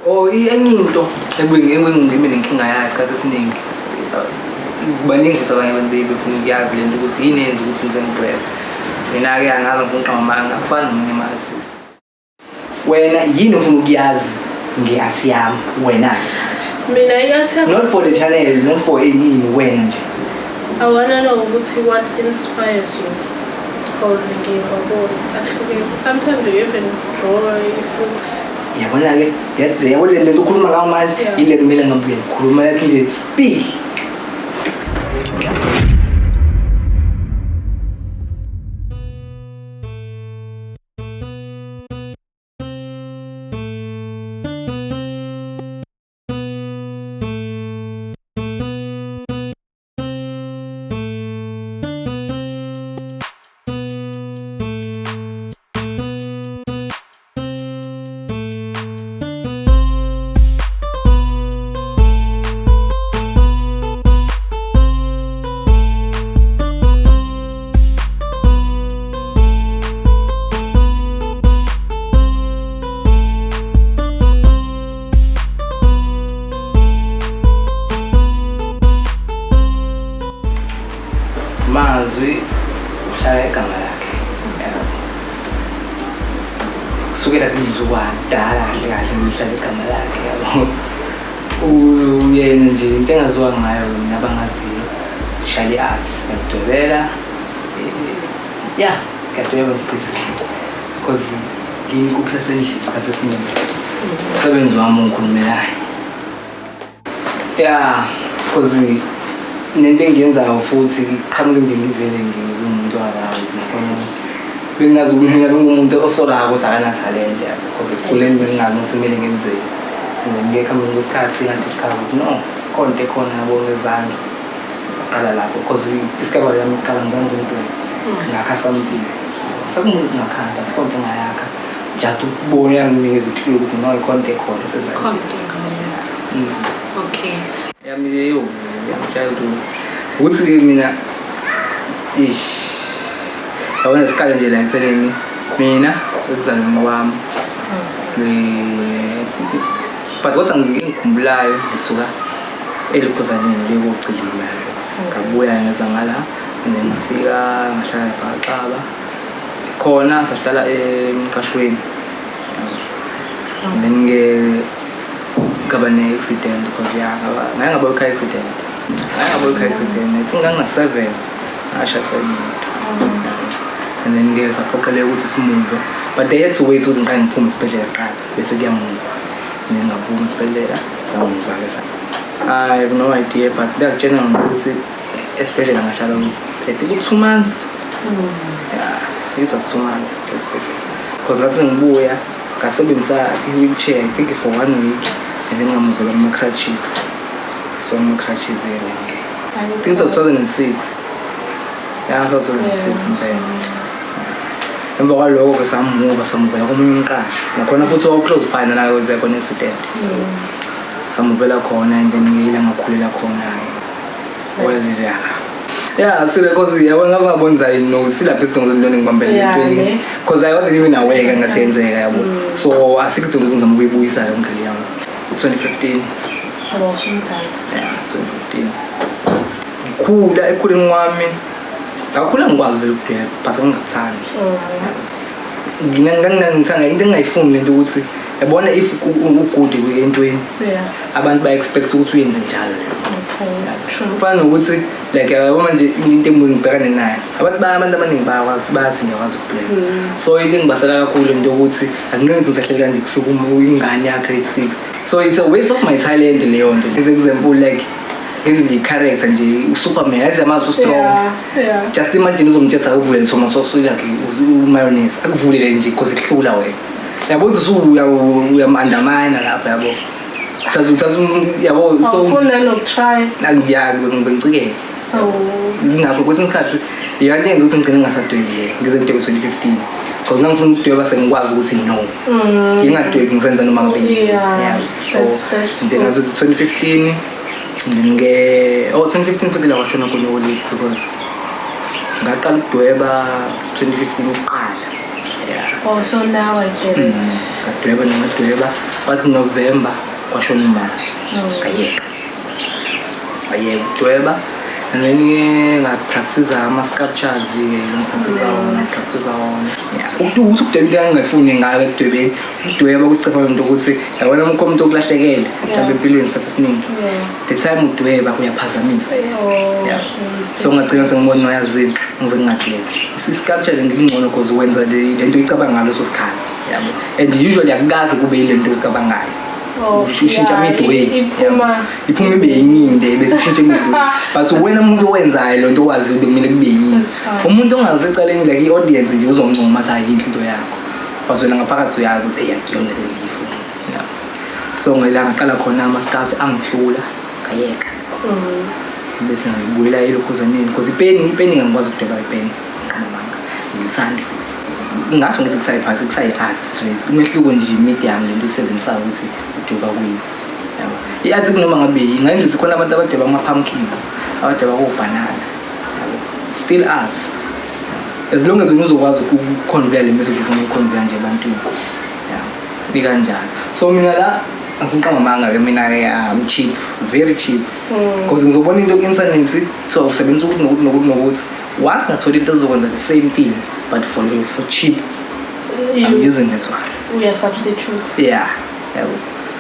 Oh, enye into ebuye ngibe nenkinga yayo isikhathi esiningi. Baningi futhi abanye abantu befuna ukuyazi le nto ukuthi yini eyenza ukuthi ngize ngidwebe. Mina-ke angazi ngifuna ukuqamba amanga, akufani nomunye ama-artist. Wena yini ofuna ukuyazi nge-art yami wena? Mina i-art yami. Not for the channel, not for any wena nje. I wanna know ukuthi what inspires you. Because ngiyabona ahlukene. Sometimes you even draw i-fruit. Yabona-ke, yabona le nto ukhuluma ngayo manje, ile kumele ngabe uyayikhuluma like nje speak. Mazwi uhlala igama lakhe. Kusukela kumzukwana dala kahle kahle ngihlala igama lakhe yabo. Uyena nje into engaziwa ngayo mina abangaziyo. Shali Arts ngiyazidwebela. Ya, ngiyadweba basically. Because ngiyinkukhu yasendlini isikhathi esiningi. Umsebenzi wami ongikhulumelayo. Ya, because nento engiyenzayo futhi iqhamuke nje ngivele ngingumuntu around nakhona bengingazi mina bengumuntu osolayo ukuthi akanathalente yabo because ekukhuleni bengingazi ukuthi kumele ngenzeni and then ke ekuhambeni kwesikhathi ngadiscover ukuthi no khona into ekhona yabo ngezandla qala lapho because i-discovery yami iqala ngizange ngidwebe ngakha something sekumuntu ngakhanda sikhona into engayakha just ukubona yanginikeza i-clue ukuthi no ikhona into ekhona esezandleni. Khona into engayakha. Okay. Yami leyo yami childhood ukuthi mina ish yabona siqale nje la ekuthenini mina ekuzalweni kwami but kodwa ngikhumbulayo ngisuka elukhuzaneni lekugcilima ngabuya ngeza ngala and then ngafika ngahlala eFakaxaba khona sahlala emqashweni and then ke ngaba ne-accident because ya ngake ngaba car accident ngake ngaba car accident I think ngangina-7 ngashayiswa imoto and then ke saphoqeleka ukuthi simuve but they had to wait ukuthi ngiqale ngiphume esibhedlela kuqala bese kuyamuva and then ngaphuma esibhedlela samuva-ke sa I have no idea but ngiyakutshela ngokuthi esibhedlela ngahlala I think 2 months. Yeah, I think it was 2 months esibhedlela because lapho ngibuya ngasebenzisa i-wheelchair I think for 1 week and then ngamuvela kuma-crutches so ama-crutches yena ke I think it was 2006. Yeah, 2006 impela. Emva kwaloko ke samuva samuvela komunye umqasho nakhona futhi wawu-close by nala kwenzeka khona incident samuvela khona and then ngiyila ngakhulela khona-ke. Well, yeah. Yeah, so because yabo ngaba ngabonza no silapha isidingo somuntu engibambele entweni because I wasn't even aware ngathi yenzeka yabo. So asikho isidingo sokuthi ngizama ukuyibuyisa yonke le yami. 2015. Yeah, 2015. Ngikhula ekukhuleni kwami ngakhula ngikwazi vele ukudweba but ngingakuthandi. Ngingangithanda into engingayifuni lento ukuthi yabona if ugood entweni abantu ba expect ukuthi uyenze njalo leyo. Kufana nokuthi like yabo manje into engibhekane nayo abantu abantu abaningi bayakwazi bazi ngiyakwazi ukudweba. So into engibasela kakhulu into yokuthi angingenzi ngisahleli kanje kusuka ingane ya grade 6. So it's a waste of my talent leyo nto. As example like ngenze i-character nje uSuperman yazi amazi ustrong. Just imagine uzomtshela akuvulele tomato sauce like umayonnaise akuvulele nje because kuhlula wena. Yabo uthi uyamandamana lapha yabo. Thatha yabo so ufuna nokutry. Ngiyangicikela. Ngakho kwesinye isikhathi iyona yenza ukuthi ngigcine ngingasadwebi ngize ngidwebe 2015 because ngangifuna ukudweba sengikwazi ukuthi no ngingadwebi ngisenza noma ngibili. So then 2015 then ke oh 2015 futhi la kwashona khona uOlive because ngaqala ukudweba 2015 ukuqala. Yeah. Oh, so now I get it. Ngadweba ngadweba Kwathi November kwashona umama. Ngayeka. Ngayeka ukudweba. And then ke ngapractice ama-sculptures-ke, ngipractice wona, ngipractice wona. Yeah. Ukuthi ukudweba into engingayifuni ngayo ekudwebeni, ukudweba kusicepha lento ukuthi yabona uma umuntu okulahlekele mhlawumbe empilweni isikhathi esiningi. The time udweba uyaphazamisa. Yeah. So ngagcina sengibona noyazini ngize ngingadwebi. I-sculpture ngingcono because wenza le nto oyicabanga ngaleso sikhathi. Yabo. And usually akukaze kube yile nto oyicabangayo. Ushintsha midway. Iphuma ibe yenye into bese ushintshe midway. But wena umuntu owenzayo lo nto owazi ukuthi kumele kube yini. Umuntu ongazi ecaleni like i-audience nje uzomncoma athi ayinhle into yakho. But wena ngaphakathi uyazi ukuthi hey akuyona le ngiyifuna. Yeah. So ngelanga ngaqala khona ama-sculpt angihlula ngayeka. Bese ngibuyela elokhuzaneni because ipeni ngangikwazi ukudweba ipeni. Ngamanga. Ngithanda futhi. Ngasho ngithi kusayiphathi kusayi-art straight. Umehluko nje medium lento oyisebenzisayo ukuthi udweba kuyini. Yabo. I-art kunoma ngabe yini. Ngale khona abantu abadweba ama-pumpkins, abadweba kobhanana. Yabo. Still art. As long as wena uzokwazi ukuconveya le message ufuna ukuyiconveya nje ebantwini. Yeah. Ikanjalo. So mina la angiqamba amanga-ke mina-ke I'm cheap, very cheap. Because ngizobona into ku-internet kuthiwa usebenzisa ukuthi nokuthi nokuthi nokuthi. Once ngathola into ezokwenza the same thing but for cheap, I'm using this one. Uya substitute. Yeah. Yabo.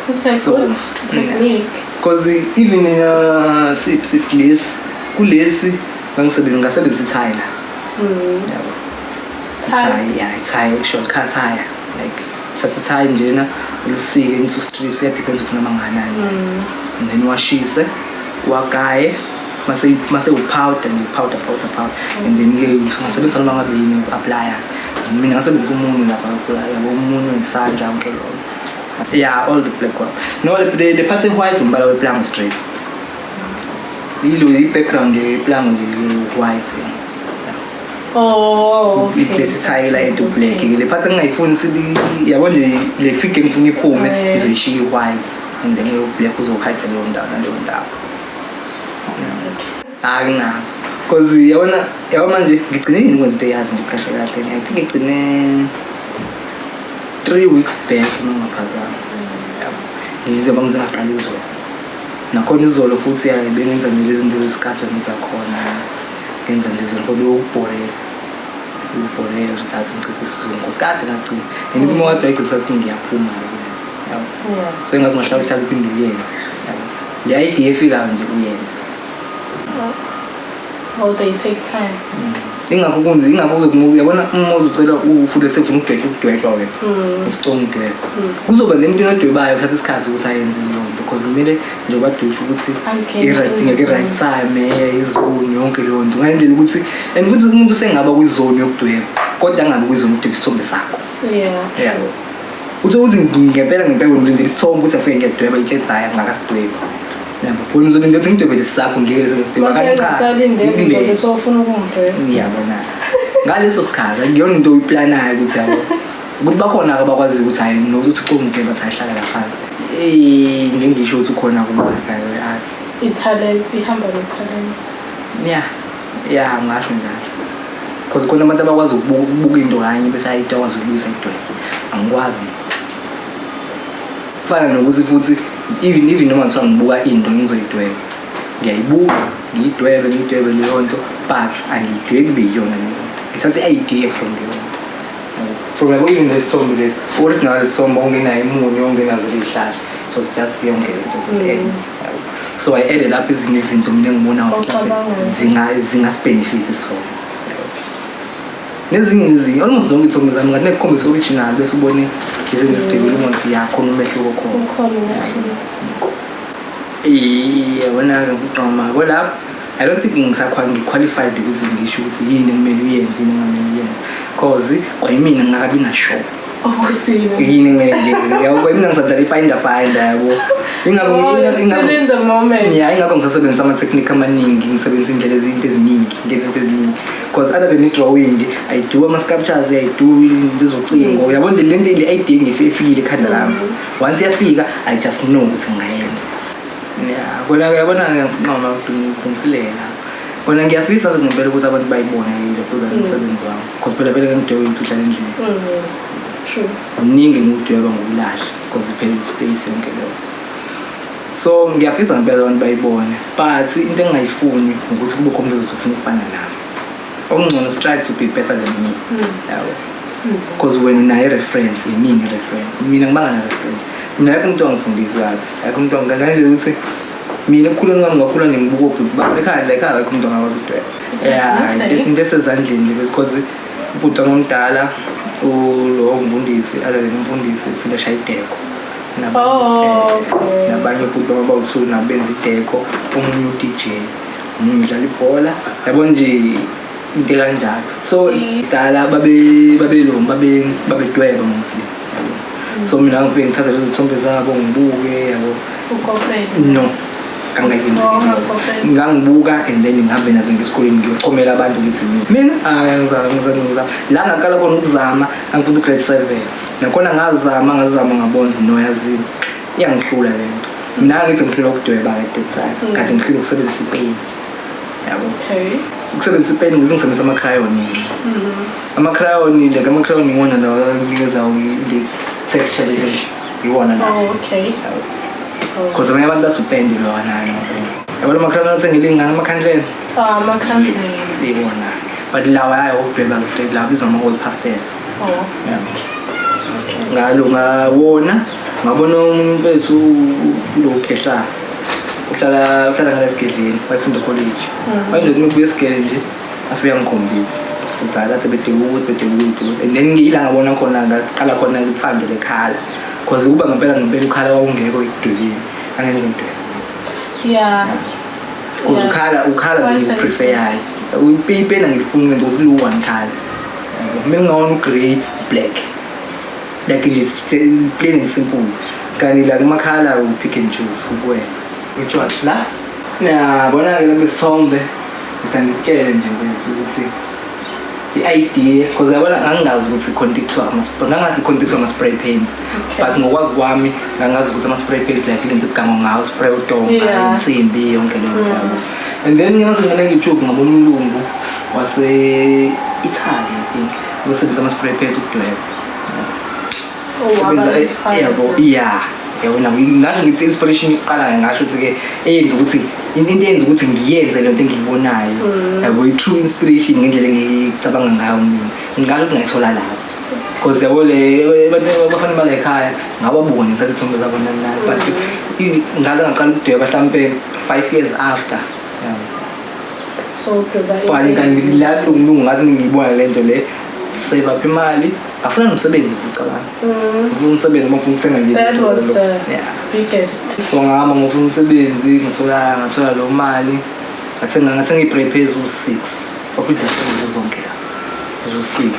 It's a So, good technique. Because even in sip lesi kulesi ngangisebenzisa ngasebenzisa ithayela. Yabo. Tile. Yeah, tile, actual car tire. Like thatha tire njena ulisike into strips, yeah, depends ufuna mangakanani. And then washise, wagaye, mase upowder nje, powder powder powder. And then ke ungasebenzisa noma ngabe yini apply. Mina ngasebenzisa umunwe lapha apply, yabo, umunwe isandla yonke leyo. Yeah, all the black one. No, the part white umbala weplango straight. Ilo i-background yeplango nje white. Yeah. Oh, okay. Bese thayela into black. Le part engingayifuni sibi yabo nje le figure engifuna iphume izoyishiya white and then leyo black uzohide leyo ndawo naleyo ndawo. Akunazo. Because yabona yabo manje ngigcine nini ukwenza into eyazi nje kahle kahle. I think ngigcine 3 weeks back uma ngingaphazami. Yabo. Ngizoba ngizongaqala izolo. Nakhona izolo futhi ya bengenza nje lezi zinto zesikhathi ngizakhona. Ngenza nje izinto lokubhorela. Izibhorela nje thatha ngichithe isizungu. Because kade ngagcina. And uma kade wayichitha isizungu ngiyaphuma yabo. So engathi ungahlala uhlala uphinde uyenze. Yabo. Le idea efikayo nje uyenze. Oh, they take time. Ingakho kunzi ingakho kuzokunuka yabona uma uzocela ufuthi sefuna ukudwetshwa ukudwetshwa wena. Usicela ukudweba. Kuzoba nento odwebayo kuthatha isikhathi ukuthi ayenze leyo nto because kumele nje badweshe ukuthi i-right i-right time izone yonke leyo nto. Ngale ndlela ukuthi and futhi umuntu usengaba kwizone yokudweba kodwa angabi kwizone yokudweba isithombe sakho. Yeah. Yabo. Uthi uthi ngempela ngempela ngilindele isithombe ukuthi afike ngiyadweba itshenzi hayi angakasidwebi. Yabo. Wena uzolindela ukuthi ngidwebe lesakho ngeke lesi sidweba. Mase ngisalindele nje sofuna ukungidweba. Ngiyabona. Ngaleso sikhathi akuyona into oyiplanayo ukuthi yabo. Ukuthi bakhona abakwazi ukuthi hayi nokuthi uthi ngidweba athi ahlala lapha. Eh ngeke ngisho ukuthi ukhona kuma-master we-art. I-talent ihamba ne-talent. Yeah. Yeah, ngisho njalo. Because khona abantu abakwazi ukubuka into kanye bese ayito akwazi ukubuyisa idwebe. Angikwazi. Kufana nokuthi futhi even noma ngithiwa ngibuka into ngizoyidweba. Ngiyayibuka, ngiyidwebe, ngiyidwebe leyo nto, but angiyidwebi beyiyona leyo nto. Ngithatha i-idea from leyo nto. From yabo even lesithombe lesi, original lesithombe ongenayo imunye, ongenazo izihlahla. So it's just yonke le nto. So I added up ezinye izinto mina engibona ukuthi zingasibhenefit isithombe. Nezinye nezinye almost zonke izithombe zami ngathi nekukhombisa original bese ubone lezi engizidwebile uma yakhona umehluko khona. Ukhona umehluko. Yabona-ke ngikuqoma yabo lapho I don't think ngiqualified ukuthi ngisho ukuthi yini ekumele uyenze yini engamele uyenze cause kwayimina ngingakabi na sure. Okusile. Yini ekumele ngiyenze yabo kwayimina ngisadlala i-finder finder yabo. Ingakho still in the moment. Yeah, ingakho ngisasebenzisa ama-technique amaningi, ngisebenzisa indlela izinto eziningi, ngenza into eziningi. Because other than i-drawing, I do ama-sculptures, I do into zocingo. Yabo nje le nto le idea efikile ekhanda lami. Once iyafika, I just know ukuthi ngingayenza. Yeah, kona yabona ngiyanqoma ukuthi ngiqinisile. Kona ngiyafisa ukuthi ngempela ukuthi abantu bayibone le product umsebenzi wami. Because phela vele ngidwebe into uhlala endlini. True. Mningi ngidweba ngokulahla. Because iphela i-space yonke leyo. So ngiyafisa ngempela abantu bayibone, but into engingayifuni ukuthi kube khona umuntu ufuna ukufana nami. Okungcono is try to be better than me, yabo, because wena unayo i-reference, imina i-reference. Mina ngibanga na-reference. Mina ayikho umuntu wangifundisa kathi, ayikho umuntu wangikanjalo ukuthi mina ekukhuleni kwami ngakhula ngibuka obhuti bami ekhaya la ekhaya, akekho umuntu ongakwazi ukudweba. Yeah, into esezandleni nje, because ubhuti wami omdala ulo umfundisi, other than umfundisi uphinde ashaya i-decor. Nabanye ubhuti bami abawu-two nabo benza i-decor, omunye u-DJ, omunye udlala ibhola, yabo nje, into ekanjalo. So dala babe babelo babe babedweba mostly, yabo. So mina ngifike ngithathe lezo zithombe zabo ngibuke, yabo. Ukopele? No, kangayenzi. Oh, ungakopela. Ngangibuka and then ngihambe nazo ngesikoleni ngiyochomela abantu, ngithi mina hayi, ngizama, ngizama, ngizama. La ngaqala khona ukuzama angifunda u-grade 7, nakhona ngazama, ngazama, ngabona ukuthi no, yazini, iyangihlula le nto. Mina ngithi ngihlula ukudweba at that time, kanti ngihlula ukusebenzisa ipeni, yabo. Ukusebenzisa ipeni ukuze ngisebenzise ama-crayon. Ama-crayon, like ama-crayon iwona lawa anikeza le texture le, iwona la. Oh, okay. Yabo. Because abanye abantu bathi upende lona, yabo, la ma-crayon athengele ingane, amakhandlela. Ah, amakhandlela. Iwona, but lawa hayi okudweba straight, lawa abizwa ama-oil pastel. Oh. Yeah. Ngalo ngawona, ngabona omunye umfethu kulo khehla uhlala ngalesigedleni, wayefunda college, wayenokuthi ukubuya esigele nje afike angikhombise ukuthi hayi, kade bedeka ukuthi bedeka ukuthi, and then ngila ngabona khona, ngaqala khona ngithando le-colour, because ukuba ngempela ngempela u-colour wawungekho ekudwebeni, angenze ngidwebe. Because u-colour Quite. Ngiwu-prefer-yayo ipena, ngilifuni lento ukuthi lu-one colour. Yabo, mina ngingawona u-grey, black, like nje it's plain and simple. Kanti la kuma-colour u-pick and choose kukuwena. Which one la yabona-ke kulesithombe, ngisangikutshele nje mfethu ukuthi i-idea, because yabona ngangingazi ukuthi khona into ekuthiwa ngangazi khona into ekuthiwa ama-spray paints. But ngokwazi kwami ngangazi ukuthi ama-spray paints like lento ekugangwa ngayo, spray udonga, insimbi, yonke leyo nto, yabo. And then ngase ngena ku-YouTube, ngabona umlungu wase-Italy, I think, wasebenzisa ama-spray paints ukudweba. Oh, waba inspired. Yabo, yeah, yabona, ngasho ngithi inspiration iqala, ngasho ukuthi-ke eyenza ukuthi into eyenza ukuthi ngiyenze le nto engiyibonayo, yabo, i-true inspiration ngendlela engicabanga ngayo mina, ngingasho ukuthi ngayithola lapho, because yabo le abantu abafana bala ekhaya ngababuka ngithatha isithombe zabo nani nani, but ngaze ngaqala ukudweba mhlampe 5 years after, yabo. So udweba But kanti la kulungu ngathi ngiyibona le nto le, save up imali, ngafuna nomsebenzi futhi, cabanga. Ngifuna umsebenzi uma ngifuna ukuthenga nje That izinto was zalo. the biggest. So ngahamba ngofuna umsebenzi, ngathola lo mali, ngathenga iy'spray eziwu-six, of which zithenga zonke la eziwu-six,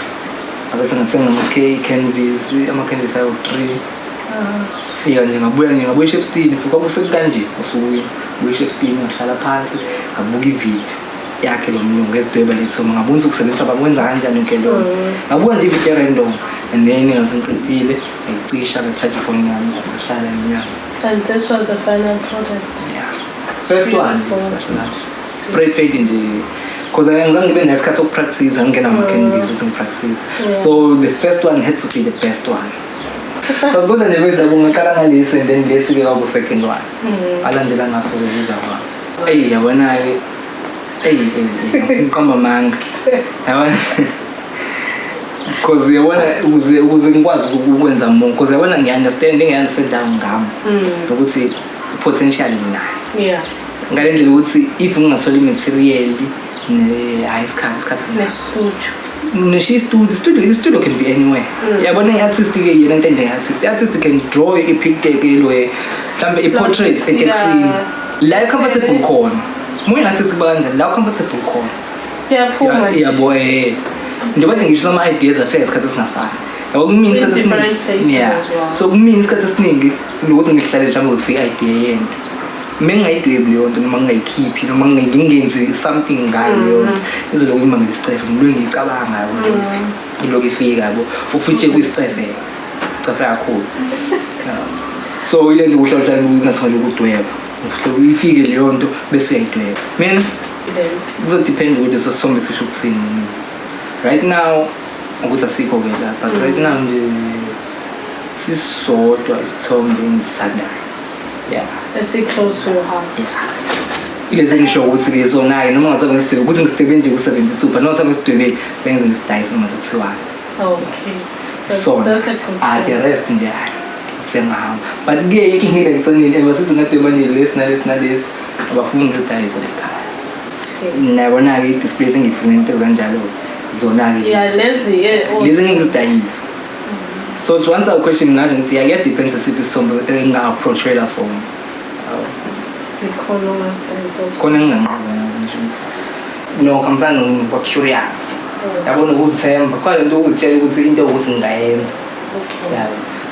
ngabe sengathenga ama-canvas, ama-canvas ayo-three. Fika nje ngabuya nje, ngabuya eShepstone futhi, kwakusekanje osukwini, buya eShepstone, ngahlala phansi ngabuka ividiyo yakhe lo mlungu ezidweba lethoma, ngabona ukuthi ukusebenzisa bakwenza kanjani yonke leyo nto. Ngabuka nje ividiyo e-random and then ngasengiqedile, ngayicisha, nga-charge ifoni yami, ngahlala ngenyanga. And this was the final product. Yeah, first one. Beautiful. Kahle kahle spray paint nje, because angizange ngibe nesikhathi sokupractice, angingena ama-canvas ukuthi ngipractice. So the first one had to be the best one, because kodwa nje bese ngaqala ngalesi and then lesi-ke kwaku-second one, alandela ngaso-ke kuza kwami. Eyi, yabona-ke, eyi eyi, ngiqamba amanga, yabona, because yabona ukuze ngikwazi ukwenza more, because yabona ngiya-understand, engiya-understand ngami ukuthi i-potential nginayo ngale ndlela ukuthi if ngingathola i-material hhayi, isikhathi nginaso. Ne-studio. Nisho i-studio, studio can be anywhere. Yabona i-artist-ke yena, into ende i-artist, i-artist can draw i-picture ke lo, mhlambe i-portrait etekisini la comfortable khona. Uma uyi-artist kuba kanjani la comfortable khona? Kuyaphuma nje. Yabo, njengoba ngisho ama-ideas afika isikhathi esingafani, yabo, kumina isikhathi In different esiningi places as well. So kumina isikhathi esiningi nokuthi ngihlale mhlawumbe kufika i-idea yento, uma ngingayidwebi leyo nto noma ngingayikhiphi noma ngingenzi something ngayo leyo nto, izolokhu ima ngesicefe, ngiloku ngiyicabanga, yabo, ilokhu ifika, yabo, ufuthi kuyisicefe cefe kakhulu. Yeah. So ile nto kuhlala hlala ngingatholi ukudweba, ifike leyo nto bese uyayidweba. Mina kuzodepend ukuthi leso sithombe sisho ukuthini mina. Right now ukuthi asikho-ke la, but right now nje Esisodwa isithombe engisithandayo, yeah. Esi-close to your heart. Ilezi engisho ukuthi-ke sona-ke noma ngathiwa ngisidwebe ukuthi ngisidwebe nje ku-72, but noma ngathiwa ngisidwebele bengize ngisidayise noma sekuthiwani. Okay. Sona That's a good ah, the point. rest nje, hayi, sengahamba, but ke inkinga ekugcineni ebasithi ngadweba nje lesi nalesi nalesi, abafuni ngizidayise lekhaya. Nabona-ke i-display sengifuna into ezanjalo zona-ke. Yeah, lezi, yeah. Oh, Lezi ngizidayise. So to answer your question, ngasho ngithi yeah, kuyadependa siphi isithombe enginga-approachela sona. Zikhona ongazidayisa. Khona enginganqaba ngisho ukuthi no, khambisana nokuba-curious, yabona, ukuzithemba khona lento, ukuzitshela ukuthi into ukuthi ngingayenza.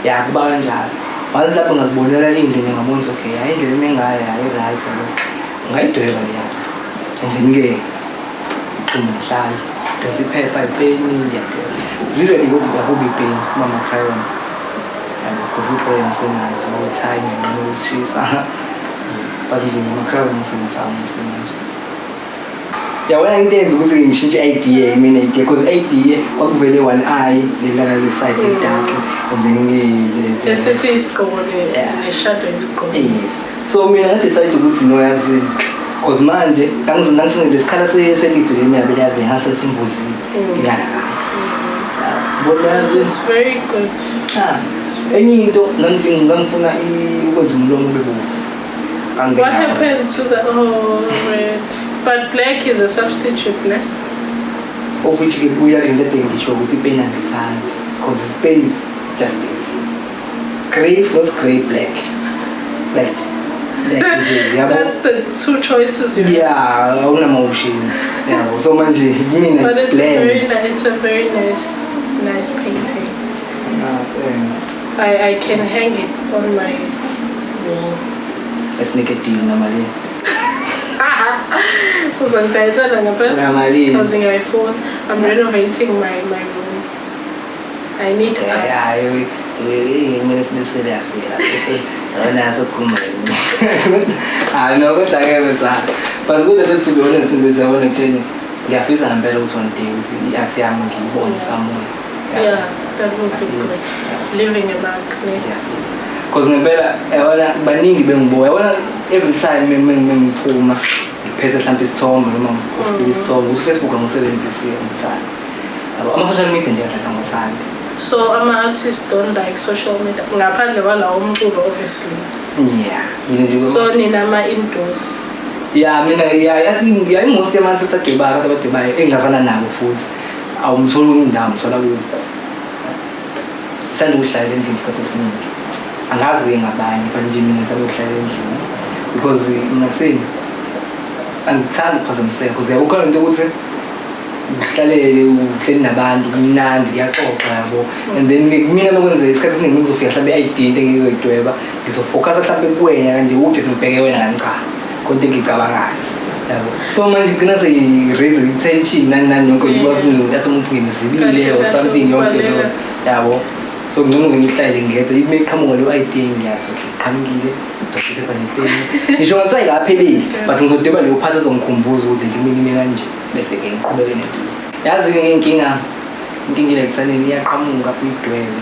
Ya, kuba kanjalo. Once lapho ngazibonela into nje, ngabona ukuthi okay, hayi, indlela eme ngayo, hayi, right, yabo, ngayidweba leya, and then-ke uma ngihlala donsa iphepha, ipeni, ngiyadweba. Usually kodwa akubi ipeni, kuba ama-crayon, yabo, because i-crayon ngisenazo time ngenxa yokusishisa, but nje ngama-crayon ngisebenzisa manje. Yabona, into eyenza ukuthi ngishintshe i-idea, mina idea, because i-idea kwakuvele one eye lelana le side dark and then Esithi isigqoko ne-shadow isigqoko. Yes, so mina ngadecide ukuthi no, yazi, because manje ngangilesikhala selidwe lemiyabe liyavela ngasethi imbuzile ingalakanga, bona, yazi. It's very good. Ah, enye into ngangifuna ukwenza umlomo ube bovu. What happened to the, oh, red? But black is a substitute, ne? Of which ke kuya le nto ngisho ukuthi ipeni angithandi, because ipeni is just this grey, not grey, black, like nje, yabo. That's the two choices you have. Yeah, awunama-options, yabo. So manje kumina But it's it's a very blend. it's a very nice painting. Ah, thanks. I can hang it on my wall. Let's make a deal, namali. Uzongidayisela ngempela? Namali. Because ngiyayifuna. I'm renovating my room. I need art. Yeah, kumele sibe serious la. Yabona, sokhuluma. Hayi no, kodwa ke besa. But kodwa let's be honest, bese yabona kutsheni. Ngiyafisa ngempela ukuthi one day ukuthi i-art yami ngiyibone somewhere. Yeah, that would be good. Leaving a mark, ne? Ngiyafisa. Because ngempela yabona baningi bengibuka. Yabona, every time mengiphuma ngiphethe mhlawumbe isithombe noma ngipostile isithombe ku Facebook, angisebenzisi ngithanda. Yabo, ama-social media nje kahle angithandi. So ama-artists don't like social media. Ngaphandle kwalawo umculo, obviously. Yeah. Mina nje So nina ama-indoors. Ya, mina ya, yazi, ya, i-most yama-artist adwebayo, abantu abadwebayo engingazana nabo futhi, awumtholi kwenye indawo, umthola kubo. Sithanda ukuhlalela endlini isikhathi esiningi. Angazi-ke ngabanye, but nje mina ngithanda ukuhlalela endlini because mina kuseni angithandi ukuphazamiseka, because yabo khona into ukuthi uhlalele uhleli nabantu, kumnandi, kuyaxoxa, yabo, and then-ke kumina uma kwenzeka isikhathi esiningi ngizofika mhlawumbe i-idea, into engizoyidweba, ngizofocusa mhlawumbe kuwena kanje, ukuthi ngibheke wena kani, cha, konke engiyicabangayo, yabo. So manje igcina seyi-raise i-tension nani nani yonke, athi umuntu ngimzibile or Kahle, kahle, something yonke leyo, ukubaleka. Yabo. So ngcono ngihlale ngedwa, uma iqhamuka leyo idea, ngiyazi okay, iqhamukile, donsa iphepha nepeni, ngisho ngathiwa ayikapheleli, but ngizodweba leyo part ezongikhumbuza ukuthi lento kumele ime kanje, bese-ke ngiqhubeke nento. Yazi-ke inkinga, inkinga ile ekuthaneni iyaqhamuka uyidwebe,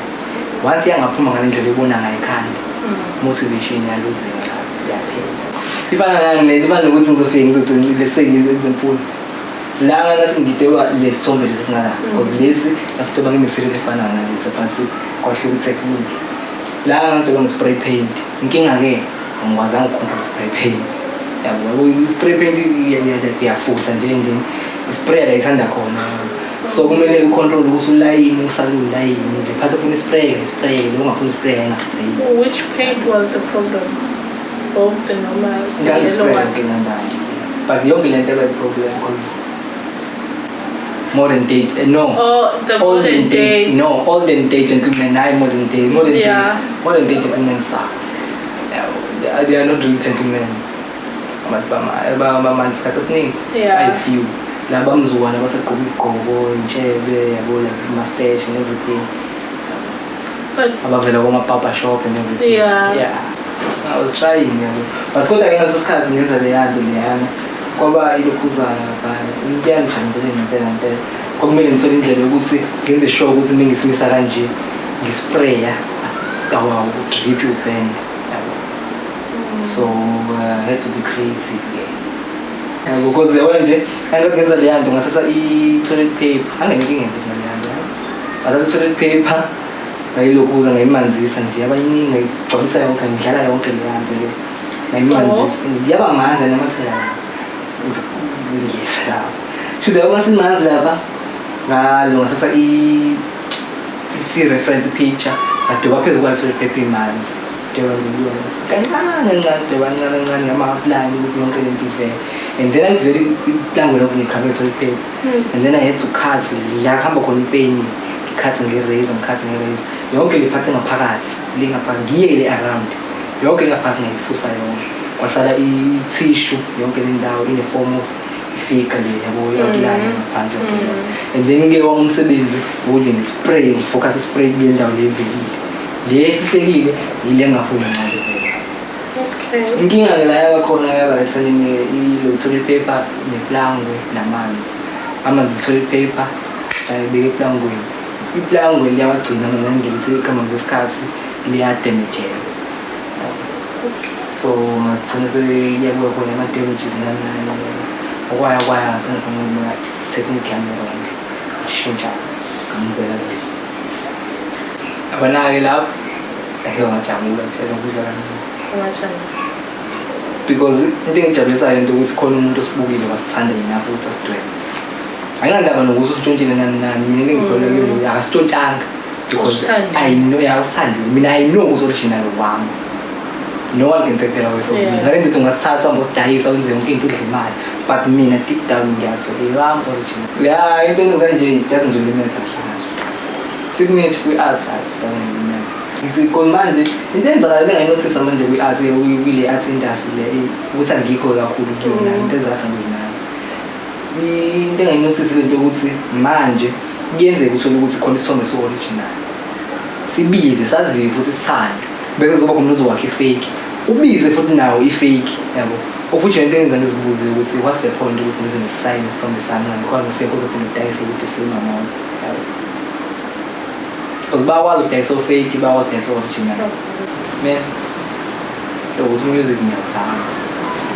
once iyangaphuma ngale ndlela oyibona ngayo ekhanda, motivation iyaluzeka, iyaphela. Ifana nani le, ifana nokuthi ngizofike ngizogcina, let's say, ngenze example la ngathi ngidweba lesithombe lesi singala, because lesi ngasidweba nge-material efanayo nalesi, phansi kwahluka i-technique. La ngidweba nge-spray paint, inkinga-ke angikwazanga ukucontrol spray paint, yabo. Yabo, i-spray paint iyafutha nje endlini, ispray la ithanda khona, so kumele ucontrol ukuthi ulayini usale ulayini le phathi ufuna ispray, ispray le ungafuni ispray, ayingaspray. Which paint was the problem? Both the normal, the yellow Ngangispray one. Yonke le ndawo, but yonke le nto eba i-problem because modern day, no. Oh, the Olden modern day days. No, olden day gentlemen, hayi, modern day, modern day, modern day gentlemen suck. Yeah, they are not real gentlemen, abantu bamanje isikhathi esiningi. I few laba mzukwana basegqoka igqoko, intshebe, yabo, like mustache and everything, But abavela koma-barber shop and everything. Yeah, I was trying, yabo, but kodwa-ke ngaleso sikhathi ngenza leya nto leyana, kwaba ilokhuzana vane kuyangijabulele ngempela ngempela. Kwakumele ngithole indlela yokuthi ngenze sure ukuthi uma ngisimisa kanje ngispraya Awudrip upende, yabo. So I had to be creative ke, yabo, because yabona nje angathi ngenza leya nto, ngathatha i-toilet paper, angeke ngingenze mina leya nto. Ngathatha i-toilet paper, ngayilokhuza, ngayimanzisa nje, yaba iningi, ngayigcwalisa yonke, ngidlala yonke leya nto le, ngayimanzisa, yaba manzi anamathela ngizingisa lapho. Shuthi yabo, masimanzi lapha ngalo, ngathatha i-reference picture, ngadweba phezu kwayo toilet paper imanzi, dweba nje kuyona kancane kancane, dweba kancane kancane ngama-plan ukuthi yonke lento ivele. And then angithi vele iplangwe lokhu ngikhave toilet paper, and then I had to cut la kuhamba khona ipeni, ngikhathe nge-razor, ngikhathe nge-razor yonke le part engaphakathi le ngaphakathi, ngiyeke le around yonke ngaphakathi, ngayisusa yonke, kwasala i-tissue yonke le ndawo ine-form of ifika le, yabo, i-outline ngaphandle yonke le. And then-ke wami umsebenzi ukuthi ngi-spray, ngifocus i-spray kule ndawo le evelile, le efihlekile, yile engafuni ngale vele. Inkinga-ke la yabakhona yaba esaneni ilo toilet paper neplangwe namanzi, amanzi, toilet paper ayibeke eplangweni, iplangwe liyawagcina amanzi ngendlela sekuhamba kwesikhathi liyadamageka. So ngagcina sekuyabuya khona ama-damages nani nani, okwaya kwaya, ngagcina sengibona technique yami wrong, ngashintsha, ngamenzela le. Yabona-ke lapho ake ngajabula nje lokudla kancane. Ungatshani. Because into engijabulisayo into ukuthi khona umuntu osibukile wasithanda yena futhi asidwebe, ayinandaba nokuthi usitshontshile nani nani. Mina into engikholelwa kuyo ukuthi akasitshontshanga because Usithandile. I know, yeah, usithandile. Mina I know ukuthi original wami, no one can take that away from me. Ngale nto ungasithatha uhambe usidayisa, wenze yonke into, udle imali, but mina deep down ngiyazi eyami original. Ya, into engenza nje it doesn't really matter kahle kahle. Signature kwi-art, art doesn't really matter. Ngithi khona manje into eyenzakala engayinothisa manje kwi-art, kule art industry le, ukuthi angikho kakhulu kuyona, into ezathi angizinayo. Into engayinothisi lento ukuthi manje kuyenzeka uthole ukuthi khona isithombe si-original, sibize, saziwe futhi sithandwe, bese kuzoba khona umuntu ozowakha i-fake, ubize futhi nawo i-fake, yabo. Ofuthi into engenza ngizibuze ukuthi what's the point ukuthi ngize ngisayine isithombe sami ngabe khona no-fake ozophinde udayise ukuthi same amount, yabo, because bayakwazi ukudayisa o-fake, bayakwazi ukudayisa o-original. Mina ukuthi music ngiyawuthanda,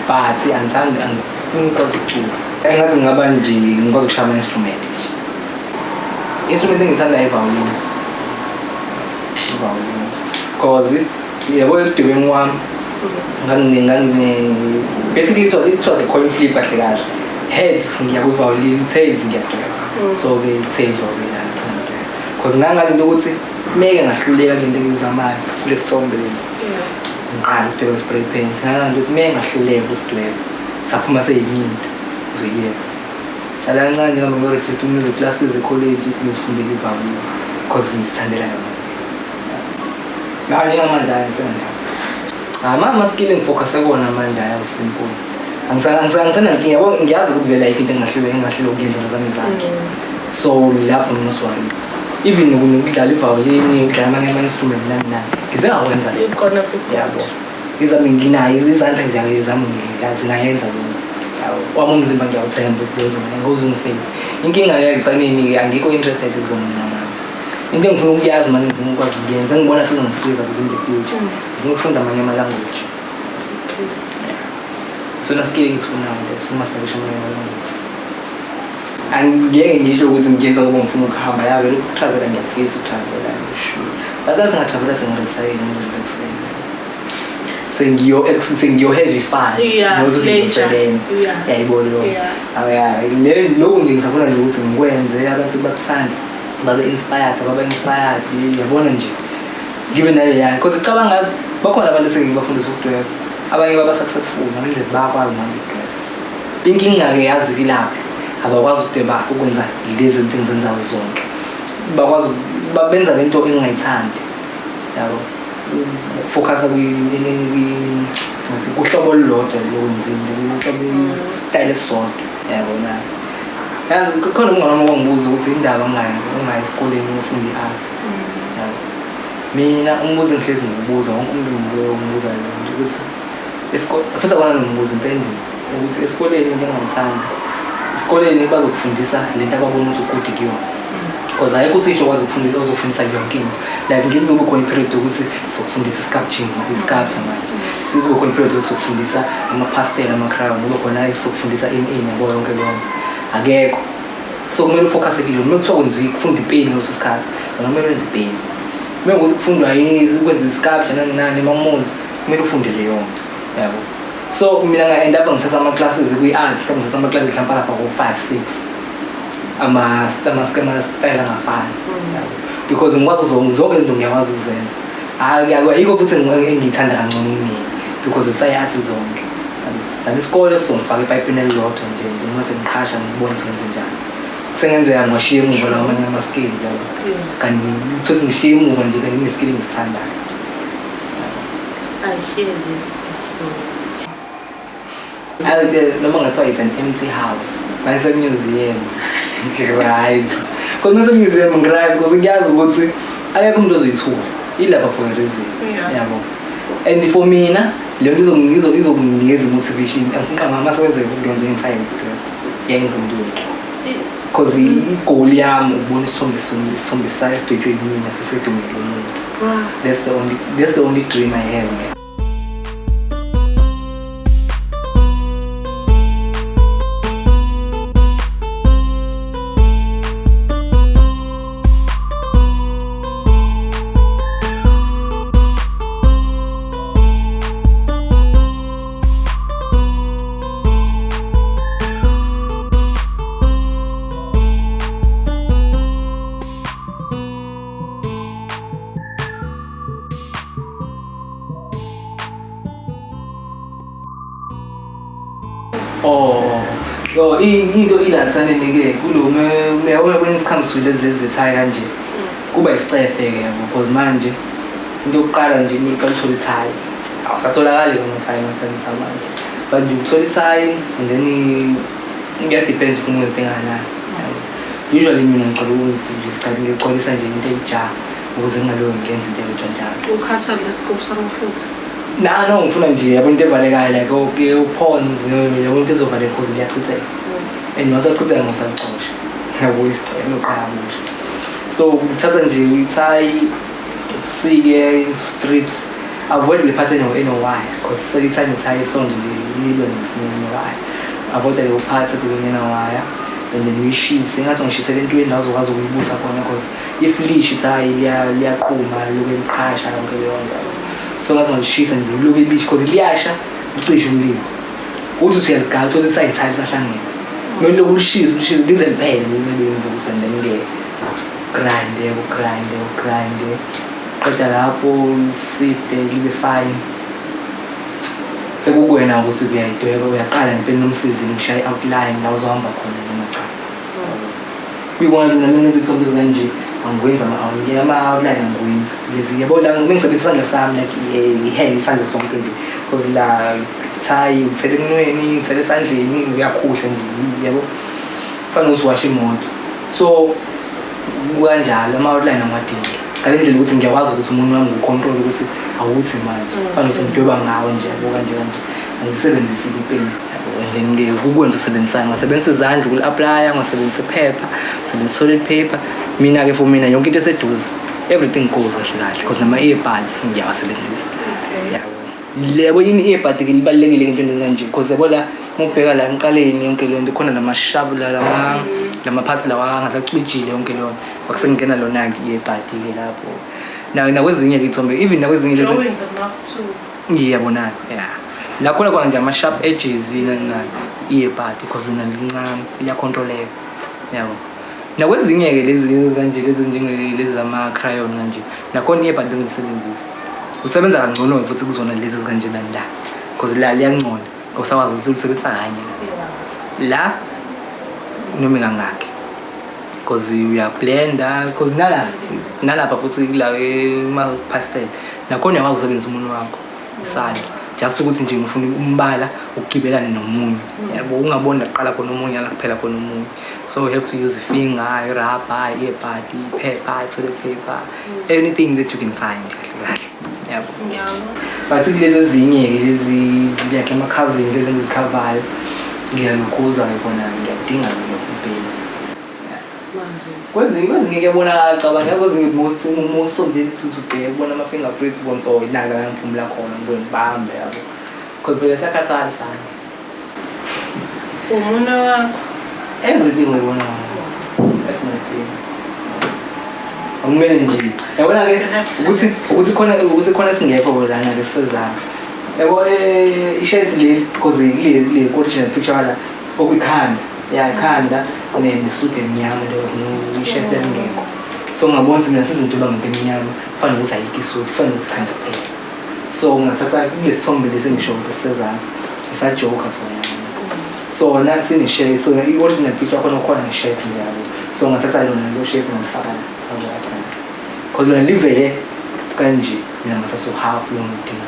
but angithandi, angifuni ukwazi ukucula. Engathi ngingaba nje ngikwazi ukushaya ama-instrument nje. Instrument engiyithandayo i-violin, i-violin, cause yabo ekudwebeni kwami ngangine basically it was a coin flip kahle kahle, heads ngiya kwi-violin, tails ngiyadweba. So-ke tails wawina, ngicina ngidweba cause ngangalento ukuthi meke ngahluleka kule nto engiyizamayo kule sithombe lesi. Ngiqala ukudweba spray paint, ngangalento ukuthi meke ngahluleka ukusidweba saphuma seyinye into, ngizoyiyeka. Hlala kancane njengoba ngiyo-register music classes ekholeji, ngizifundele i-violin cause ngizithandela yona. Hayi, njengamanje hayi, ngisenjalo. Hayi, ama-skill engifocuse kuwona manje ayawu-simple. Angisenankinga, yabo, ngiyazi ukuthi vele ayikho into engingahluleka ukuyenza ngezami izandla. So lapho I'm not worried. Even nokudlala i-violin, ukudlala amanye ama-instrument nani nani, ngize ngakwenza lokho. You're gonna be good. Yabo. Izami nginayo, izandla zami zingayenza lokho. Yabo. Wami umzimba ngiyawuthemba ukuthi lokho ngeke ungifeyile. Inkinga-ke ekugcineni-ke angikho interested kuzona mina manje. Into engifuna ukuyazi manje, ngifuna ukwazi ukuyenza, engibona sizongisiza kuze in the future. Ngifuna ukufunda amanye ama-language. Isona skill engisifunayo leso, umasterisha amanye ama-language. Angeke ngisho ukuthi ngiyenza ngoba ngifuna ukuhamba, ya, vele ukutravela ngiyafisa ukutravela, sure. But athi ngatravela sengi-relaxile, ngirelaxile. Sengiyo have fun. Nokuthi Leisure. ngiyosebenza. Yayibona leyo. Yeah. Ya, le lokhu nje ngisafuna nje ukuthi ngikwenze abantu bakuthande, babe inspired, babe inspired, yabona nje. Ngibe naleya, because icabanga ngazi bakhona abantu esengibafundisa ukudweba. Abanye baba successful ngalendlela, bayakwazi manje ukudweba. Inkinga-ke yazi kilaphi, abakwazi ukudweba ukwenza lezi zinto engizenzayo zonke. Bakwazi benza lento engingayithandi. Yabo. Ukufocusa kuhlobo olulodwa lokwenza into, kuhlobo style esisodwa. Yabona. Yazi khona umngane wami owangibuza ukuthi indaba ungayi esikoleni uyofunda i-art. Yabo. Mina umbuzo engihlezi ngiwubuza wonke umuntu ngibuza yona nje ukuthi futhi akona nombuzo impendulo ukuthi esikoleni into engangithanda, esikoleni bazokufundisa lento ababona ukuthi u-good kuyona. Because ayikho uthisha okwazi ukufundisa ozofundisa yonke into. Like ngeke kuzobe khona i-period yokuthi sokufundisa i-sculpting, i-sculpture manje. Kube khona i-period yokuthi sokufundisa ama-pastel, ama-crayon, kube khona sokufundisa ini ini yabo yonke leyo nto. Akekho. So kumele ufocuse kuleyo. Uma kuthiwa kwenziwa kufundwa ipeni ngaleso sikhathi, wena kumele wenze ipeni. Uma kuwukuthi kufundwa kwenziwa i-sculpture nani nani ama-molds, kumele ufunde leyo nto. Yabo. So mina nga-end up ngithatha ama-classes kwi-arts, mhlawumbe ngithatha ama-classes mhlawumbe alapha ko-five, six. Ama-style angafani. Yabo. Because ngikwazi zonke izinto ngiyakwazi ukuzenza. Hhayi, ayikho futhi engiyithanda kangcono kuningi because isayi-art zonke. Yabo. Kanti isikole sizongifaka epayipini elilodwa nje nje uma sengiqhasha ngibone senze njani. Sengenzeka ngiwashiye emuva lawa amanye ama-skills yabo. Kanti uthole ukuthi ngishiye emuva nje kanti ngine-skill engisithandayo. I hear you. I hear you. Noma ngathiwa it's an empty house. Ngase-museum. Right. Because ngase-museum ngi-right because ngiyazi ukuthi akekho umuntu ozoyithuka. Ilapha for a reason. Yabo. And for mina leyo nto izokunikeza i-motivation. Angifuna mama sebenze futhi leyo nto engisayenza. Yayingifundile. Because i-goal yami ukubona isithombe isithombe sayo esidwetshwe yimina sisedumile umuntu. That's the only dream I have, man. Oh, yo into ilathaneni-ke kulo uyabona when it comes to lezi lezi zethayi kanje kuba isicefe-ke yabo because manje into yokuqala nje kumele uqale uthole ithayi awusatholakali-ke amathayi emasikhathini samanje but nje ukuthola ithayi and then kuya-depend ufuna ukwenza engakanani. Usually mina ngicela ngigcwalisa nje into eyi-jar ukuze ngingaloku ngenza into eyodwa njalo. Ukhatha lesigubhu samafutha. Na no ngifuna nje yabo into evalekayo like okay u-ponds yabo into ezovaleka because liyachitheka. And masachitheka ngosacosha. Yabo isicelo qhamusha. So uthatha nje ithayi usike into strips avoid le part eno wire because so ithayi nethayi isonto nje lilwe newire. Avoid leyo part eno wire and then uyishise ngathi ungishisela entweni la uzokwazi ukuyibusa khona because if lisha ithayi liyaqhuma liloku liqhasha yonke leyo nto. So ngathi ungishisa nje liloku lisha because liyasha ucishe umlilo. Uthi uthi uyaligaza uthole ukuthi ithayi lisahlangene. Kumele lokhu ulishise ulishise lize liphele libe imvuthu and then ke grind grind grind qeda lapho sifte libe fine. Sekukuwena ukuthi uyayidweba uyaqala ngempela nomsizi ngishaya i-outline la uzohamba khona noma cha. Kuyibona nje nami ngenza ithombe ezikanje angikwenzi ama-outline angikwenzi. Lezi yabo la ngisebenzisa isandla sami like i-hand isandla sonke nje because la thayi uthele emunweni uthele esandleni uyakhuhla nje yabo. Kufanele ukuthi uwashe imoto. So kukanjalo ama-outline angiwadingi. Ngale ndlela ukuthi ngiyakwazi ukuthi umuntu wami ngiwu-control ukuthi awuthi manje. Kufanele ukuthi ngidweba ngawo nje yabo kanje kanje. Angisebenzisi ipeni. And then ke kukwenza usebenzisana ngasebenzisa izandla ukuli-applya ngasebenzisa iphepha ngasebenzisa toilet paper. Mina ke for mina yonke into eseduze everything goes kahle kahle because nama earbuds ngiyawasebenzisa. Yabo. Lebo yini earbud ke libalulekile into kanje because yabo la ngubheka la emqaleni yonke le nto khona lama sharp la lama parts lawa angasacijile yonke leyo nto. Kwakusengena lona ke earbud ke lapho. Na nakwezinye ke ithombe even nakwezinye lezi Drawings are not too. ngiyabona yeah. La khona khona nje ama sharp edges nani nani earbud because lona lincane liyacontroleka yabo. Nakwezinye ke lezi kanje lezi njenge lezi zama crayon kanje nakhona earbud bengilisebenzisa. Usebenza kangcono futhi kuzona lezi kanje nani la because la liyangcola awusakwazi ukuthi ulisebenzisa kanye la noma kangaki because uyablenda because nala nalapha futhi kula ema pastel nakhona uyakwazi ukusebenzisa umunwe wakho isandla just ukuthi nje ngifuna umbala ukugibelane nomunye yabo ungaboni laqala khona omunye la kuphela khona omunye. So you have to use finger, i-rubber, i-earbud, iphepha, toilet paper, anything that you can find kahle kahle yabo. But kulezi ezinye ke lezi like ama covering lezi engizikhavayo ngiyalukhuza ke khona ngiyadinga lokho impela. Manje. Kwezinye kuyabonakala, cabanga kwezinye uma usondela eduze ubheke ubona ama-fingerprints, ubone ukuthi oh inaka la ngiphumula khona, ngibuye ngibambe yabo. Because phela siyakhathala isandla. Umunwe wakho. Everything uyibona. That's my thing. Akumele nje. Yabona ke ukuthi khona singekho lana ke sisezana. Yabo ishirt leli because kule original picture la okuyikhanda. Ya, ikhanda nesuit emnyama, there was no ishirt elingekho. So ngabona ukuthi mina sizinto ngento emnyama kufanele ukuthi ayikho isuit, kufanele ukuthi ikhanda kuphela. So ngathatha kulesithombe lesi engisho ukuthi sisezansi. Isa-joker sona. Sona sine-shirt, so i-original picture khona khona ne-shirt nje yabo. So ngathatha lona lo shirt ngalifaka la lapha. Because lona livele kanje, mina ngathatha u-half lo ngidinga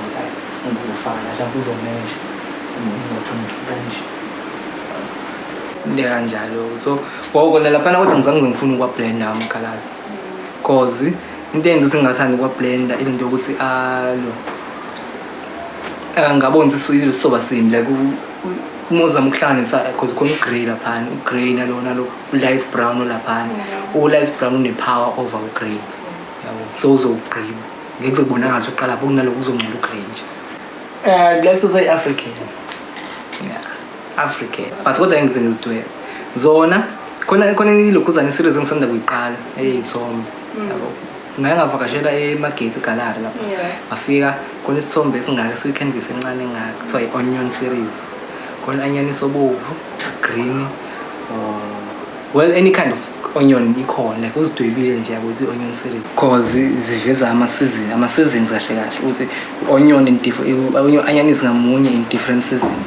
ngikufaka la, mhlawumbe uzomenje ngagcina kanje. Into kanjalo. So wawukona laphana kodwa ngizange ngifuna ukwa-blenda ama-colours. Cause into eyenza ukuthi ngingathandi ukwa-blenda ile nto yokuthi alo ngabona ukuthi sizoba simbi like uma uzama ukuhlanganisa because khona u-grey laphana, u-grey nalo light brown olaphana, u-light brown une-power over u-grey yabo, so uzowugqiba ngeke kubonakala ukuthi uqala lapho kunalokhu kuzongcola u-grey nje. I'd like to say African, yeah, African, but kodwa ngize ngizidwebe zona khona ilokhuzana i-series engisanda kuyiqala ey'thombe yabo. Ngake ngavakashela eMargate Gallery lapha. Ngafika khona isithombe esingaka esiyi-canvas encane engaka, kuthiwa i-onion series. Khona anyanisi obovu, green, or well, any kind of onion ikhona, like uzidwebile nje yabo ukuthi i-onion series cause ziveza ama-season, ama-seasons kahle kahle, ukuthi onion in different anyanisi ngamunye in different seasons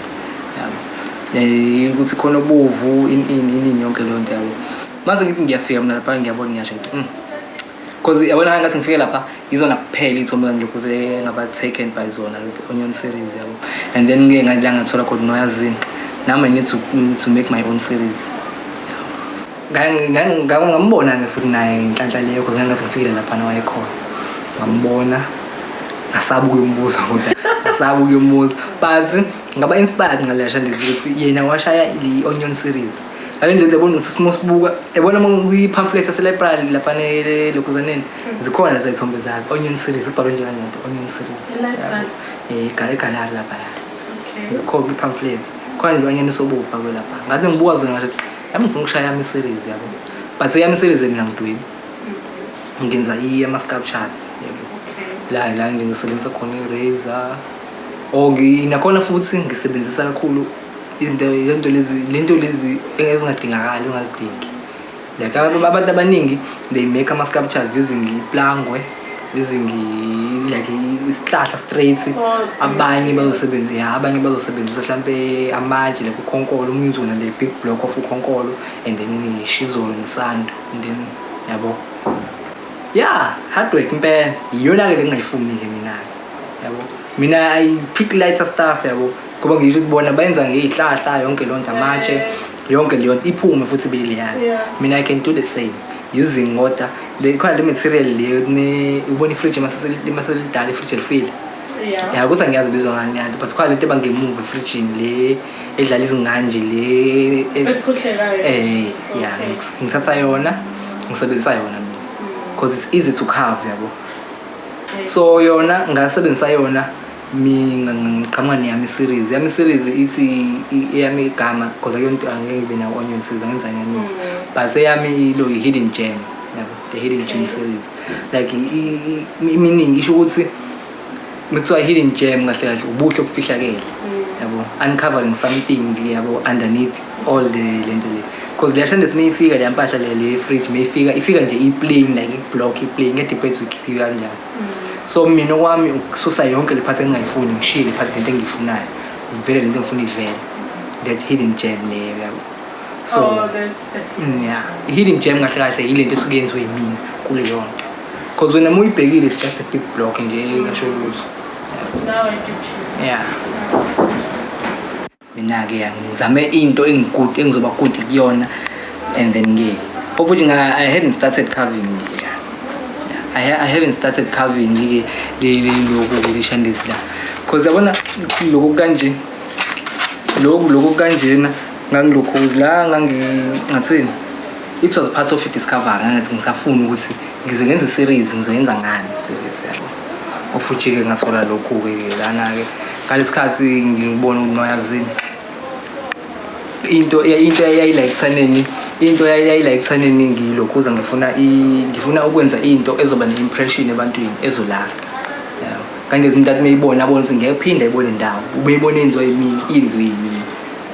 yabo. Ukuthi khona obovu in yonke leyo nto yabo. Mase ngithi ngiyafika mina lapha, ngiyabona, ngiyasho ngithi cause yabona ngathi ngifike lapha izona kuphela iy'thombe zangilokhu ngaba taken by zona le onion series yabo. And then ngike ngala ngathola khona noyazini nami I need to make my own series. Ngambona-ke futhi naye inhlanhla leyo cause ngangathi ngifikile laphana wayekhona, ngambona, ngasaba ukuyombuza kodwa ngasaba ukuyombuza, but ngaba inspired ngaleya shandisi ukuthi yena washaya i-onion series ngale ndlela. Yabona ukuthi uma sibuka, yabona uma kwi-pamphlet yase-library laphana elokhuzaneni zikhona leza y'thombe zakhe, onion series kubhalwe nje kanjani, onion series. E-library? E-gallery laphaya. Okay. Zikhona kwi-pamphlet, khona nje onyeni sobovu fakwe lapha. Ngathi ngibuka zona ngathi yami ngifuna ukushaya yami i-series yabo, but eyami i-series mina ngidwebi, ngenza ama-sculptures yabo. La nje ngisebenzisa khona i-razor or nakhona futhi ngisebenzisa kakhulu into lento lezi ezingadingakali, ongazidingi, like abantu abaningi they make ama-sculptures using iplangwe, using like isihlahla straight. Oh, Abanye bazosebenzisa, ya, abanye bazosebenzisa mhlampe amatshe, like ukhonkolo, umuntu wona le big block of ukhonkolo and then ishizolo nesando and then yabo, yeah, hard work impela iyona-ke le ngingayifuni-ke mina-ke yabo. Mina I pick lighter stuff yabo, ngoba ngisho ukuthi bona bayenza ngey'hlahla yonke leyo nto, amatshe, yonke leyo nto iphume futhi beyileyana. Mina I can do the same using kodwa le khona le material le ubona ifridge maselidala, ifridge elifile. Ya, ukuthi angiyazi ibizwa ngani leya nto, but khona lento ebangemuva efrijini le edlala izingane nje le Ekhuhlelayo. Ya. Ngithatha yona, ngisebenzisa yona mina because it's easy to carve yabo. So yona ngasebenzisa yona ngiqhamuka neyami series, yami series ithi eyami igama because akuyonto, angeke ngibe nawo onion series, angenza anyanisi, but eyami ilo i-hidden gem yabo, the hidden gem series, like iminingi isho ukuthi mekuthiwa hidden gem kahle kahle ubuhle obufihlakele yabo, uncovering something yabo underneath all the lento le, because leya shandethi mayifika leya mpahla le fridge mayifika, ifika nje i-plain, like i-block i-plain, ngedepends uyikhiphiwe kanjani. So mina okwami ukususa yonke le part engingayifuni, ngishiye le part lento engiyifunayo vele, lento engifuna ivele, that hidden gem leyo yabo. So Oh, that's the Yeah, i-hidden gem kahle kahle yile nto esuke yenziwe yimina kuleyo nto, because wena uma uyibhekile it's just a big block nje engasho lutho. Now I get you. Yeah, mina-ke ya ngizame into engi-good, engizoba good kuyona, and then ke of which I haven't started carving. Yeah. I haven't started carving ke le lokhu le shandisi la, because yabona lokhu kanje, lokhu kanjena, ngangilokhu la ngangi ngathini. It was part of i-discovery. Ngangathi ngisafuna ukuthi ngize ngenze series, ngizoyenza ngani series, yabo. Ofuthi-ke ngathola lokhu-ke lana-ke ngalesi khathi ngibona ukuthi noyazini into eyayila ekuthaneni, into eyayila ekuthaneni ngilokhuza ngifuna ukwenza into ezoba ne-impression ebantwini, ezolasta, yabo. Kanti umuntu athi meyibona abone ukuthi ngeke phinde ayibone indawo, ubeyibona yenziwa yimina, yenziwe yimina,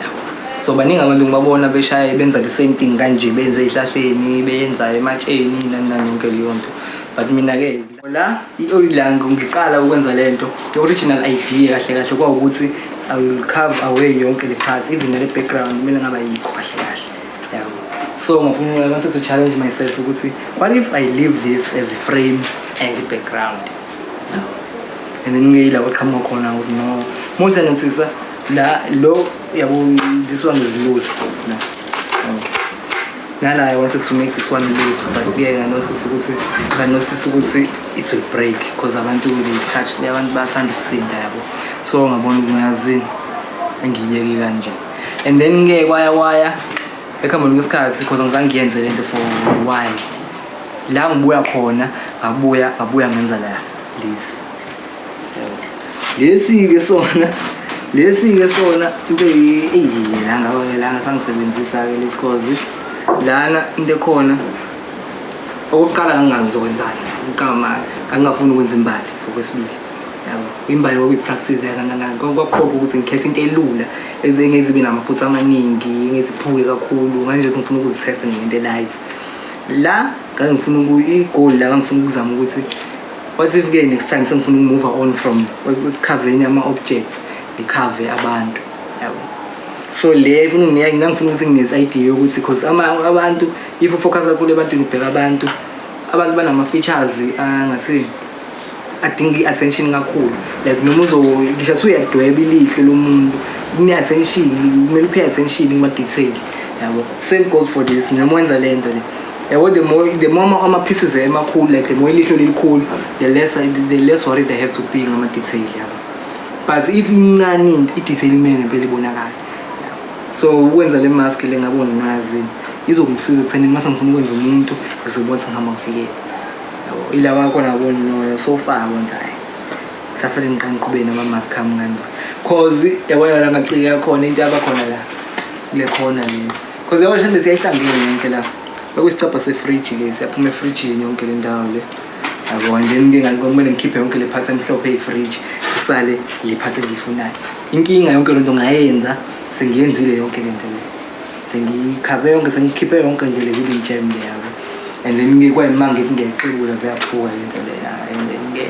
yabo. So baningi abantu ngibabona beshaya, benza the same thing kanje, benze ey'hlahleni, beyenza ematsheni, nani nani, yonke leyo nto. But mina-ke la la ngiqala ukwenza le nto, i-original idea kahle kahle kwawukuthi I will carve away yonke le part, even nale background kumele ngaba yikho kahle kahle, yabo. So ngafuna, I wanted to challenge myself ukuthi what if I leave this as a frame and the background, yabo. And then ngiyila kwaqhamuka khona ukuthi no, muthi nosisa la lo, yabo, this one is loose la, yabo. Nala I wanted to make this one loose, but ke nga-notice ukuthi it will break because abantu, they touch, abantu bayathanda ukuthinta, yabo. So ngabona ukuthi ngiyazini, angiyeke kanje. And then ke kwaya kwaya ekuhambeni kwesikhathi, because angizange ngiyenze lento for a while, la ngibuya khona, ngabuya ngenza la lesi, yabo. Lesi-ke sona, lesi-ke sona into eyi la ngaba la ngasangisebenzisa-ke lesi, cause lana into ekhona okokuqala ngangingazi ngizokwenzani. Okokuqala ngangingafuni ukwenza imbali. Okwesibili, yabo, imbali kwakuyi-practice. Kwaphoqa ukuthi ngikhethe into elula engeze ibe namaphutha amaningi, engeze iphuke kakhulu. Nganje ukuthi ngifuna ukuzithesta ngento e-light. La ngangifuna i-goal la ngangifuna ukuzama ukuthi what if-ke next time sengifuna uku-move on from eku-carveni ama-object, ngi-carve abantu, yabo. So le ifuna unginika, ngangifuna ukuthi nginezi idea yokuthi because abantu, if u-focus kakhulu ebantwini, ubheka abantu, abantu banama-features angathi adinga i-attention kakhulu. Like noma uzo ngisho athi uyadweba ilihlo lomuntu, kune-attention, kumele u-pay attention kuma-detail, yabo. Same goes for this. Noma wenza le nto le, yabo, the more ama-pieces emakhulu, like the more ilihlo lilikhulu, the less worried I have to be ngama-detail, yabo. But if incane into, i-detail imele ngempela ibonakala. So ukwenza le mask le, ngabona ngazini izongisiza ekuthenini mase ngifuna ukwenza umuntu, ngizobona ukuthi ngihamba ngifike, yabo. Ila wakhona ngabona no, so far yabona ukuthi hayi, kusafanele ngiqale ngiqhubeke nama-mask ami kanje, cause yabona la ngacika khona into yabakhona la kule khona le, cause yabona shande siyayihlangene yonke la, bekuyisicabha sefriji le, siyaphuma efrijini yonke le ndawo le, yabo. And then ke kumele ngikhiphe yonke le part emhlophe eyifriji, kusale le part engiyifunayo. Inkinga yonke lento ngayenza, sengiyenzile yonke lento le, sengiyi-carve yonke, sengikhiphe yonke nje le hidden gem le, yabo. And then ke kwayima ngithi ngiyayixebula, veyaphuka lento le. And then ke,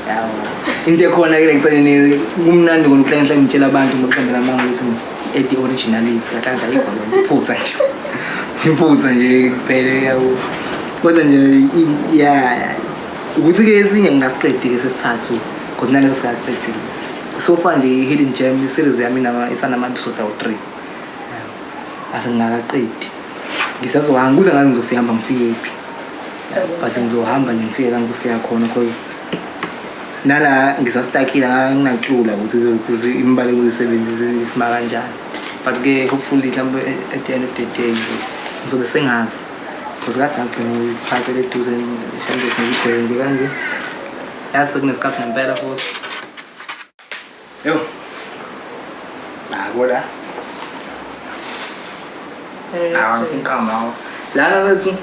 yabo, into ekhona ke leceleni kumnandi kona ukuhlanhla, ngitshela abantu ngokuqambela amanga ukuthi add originality. Kahle kahle ayikho loo nto, iphutha nje, iphutha nje kuphele, yabo. Kodwa nje ya, ukuthi-ke esinye ngingasiqedi-ke sesithathu, because naleso singaqedi. So far nje i-hidden gem i-series yami isanama-episode awu-3, asengingakaqedi. Ngisazohamba kuze ngazi ngizofika, hamba ngifike phi, but ngizohamba nje ngifike la ngizofika khona, cause nala ngisastakile, nginaclula ukuthi ukuthi imibala engizoyisebenzisa isima kanjani. But ke hopefully mhlawumbe at the end of the day nje ngizobe sengazi, because kade ngagcina ukuyiphathela eduze shange ngibheke nje kanje, yazi sekunesikhathi ngempela futhi. Yo, nako la. Hawu, ngifuna uqamba lana bethu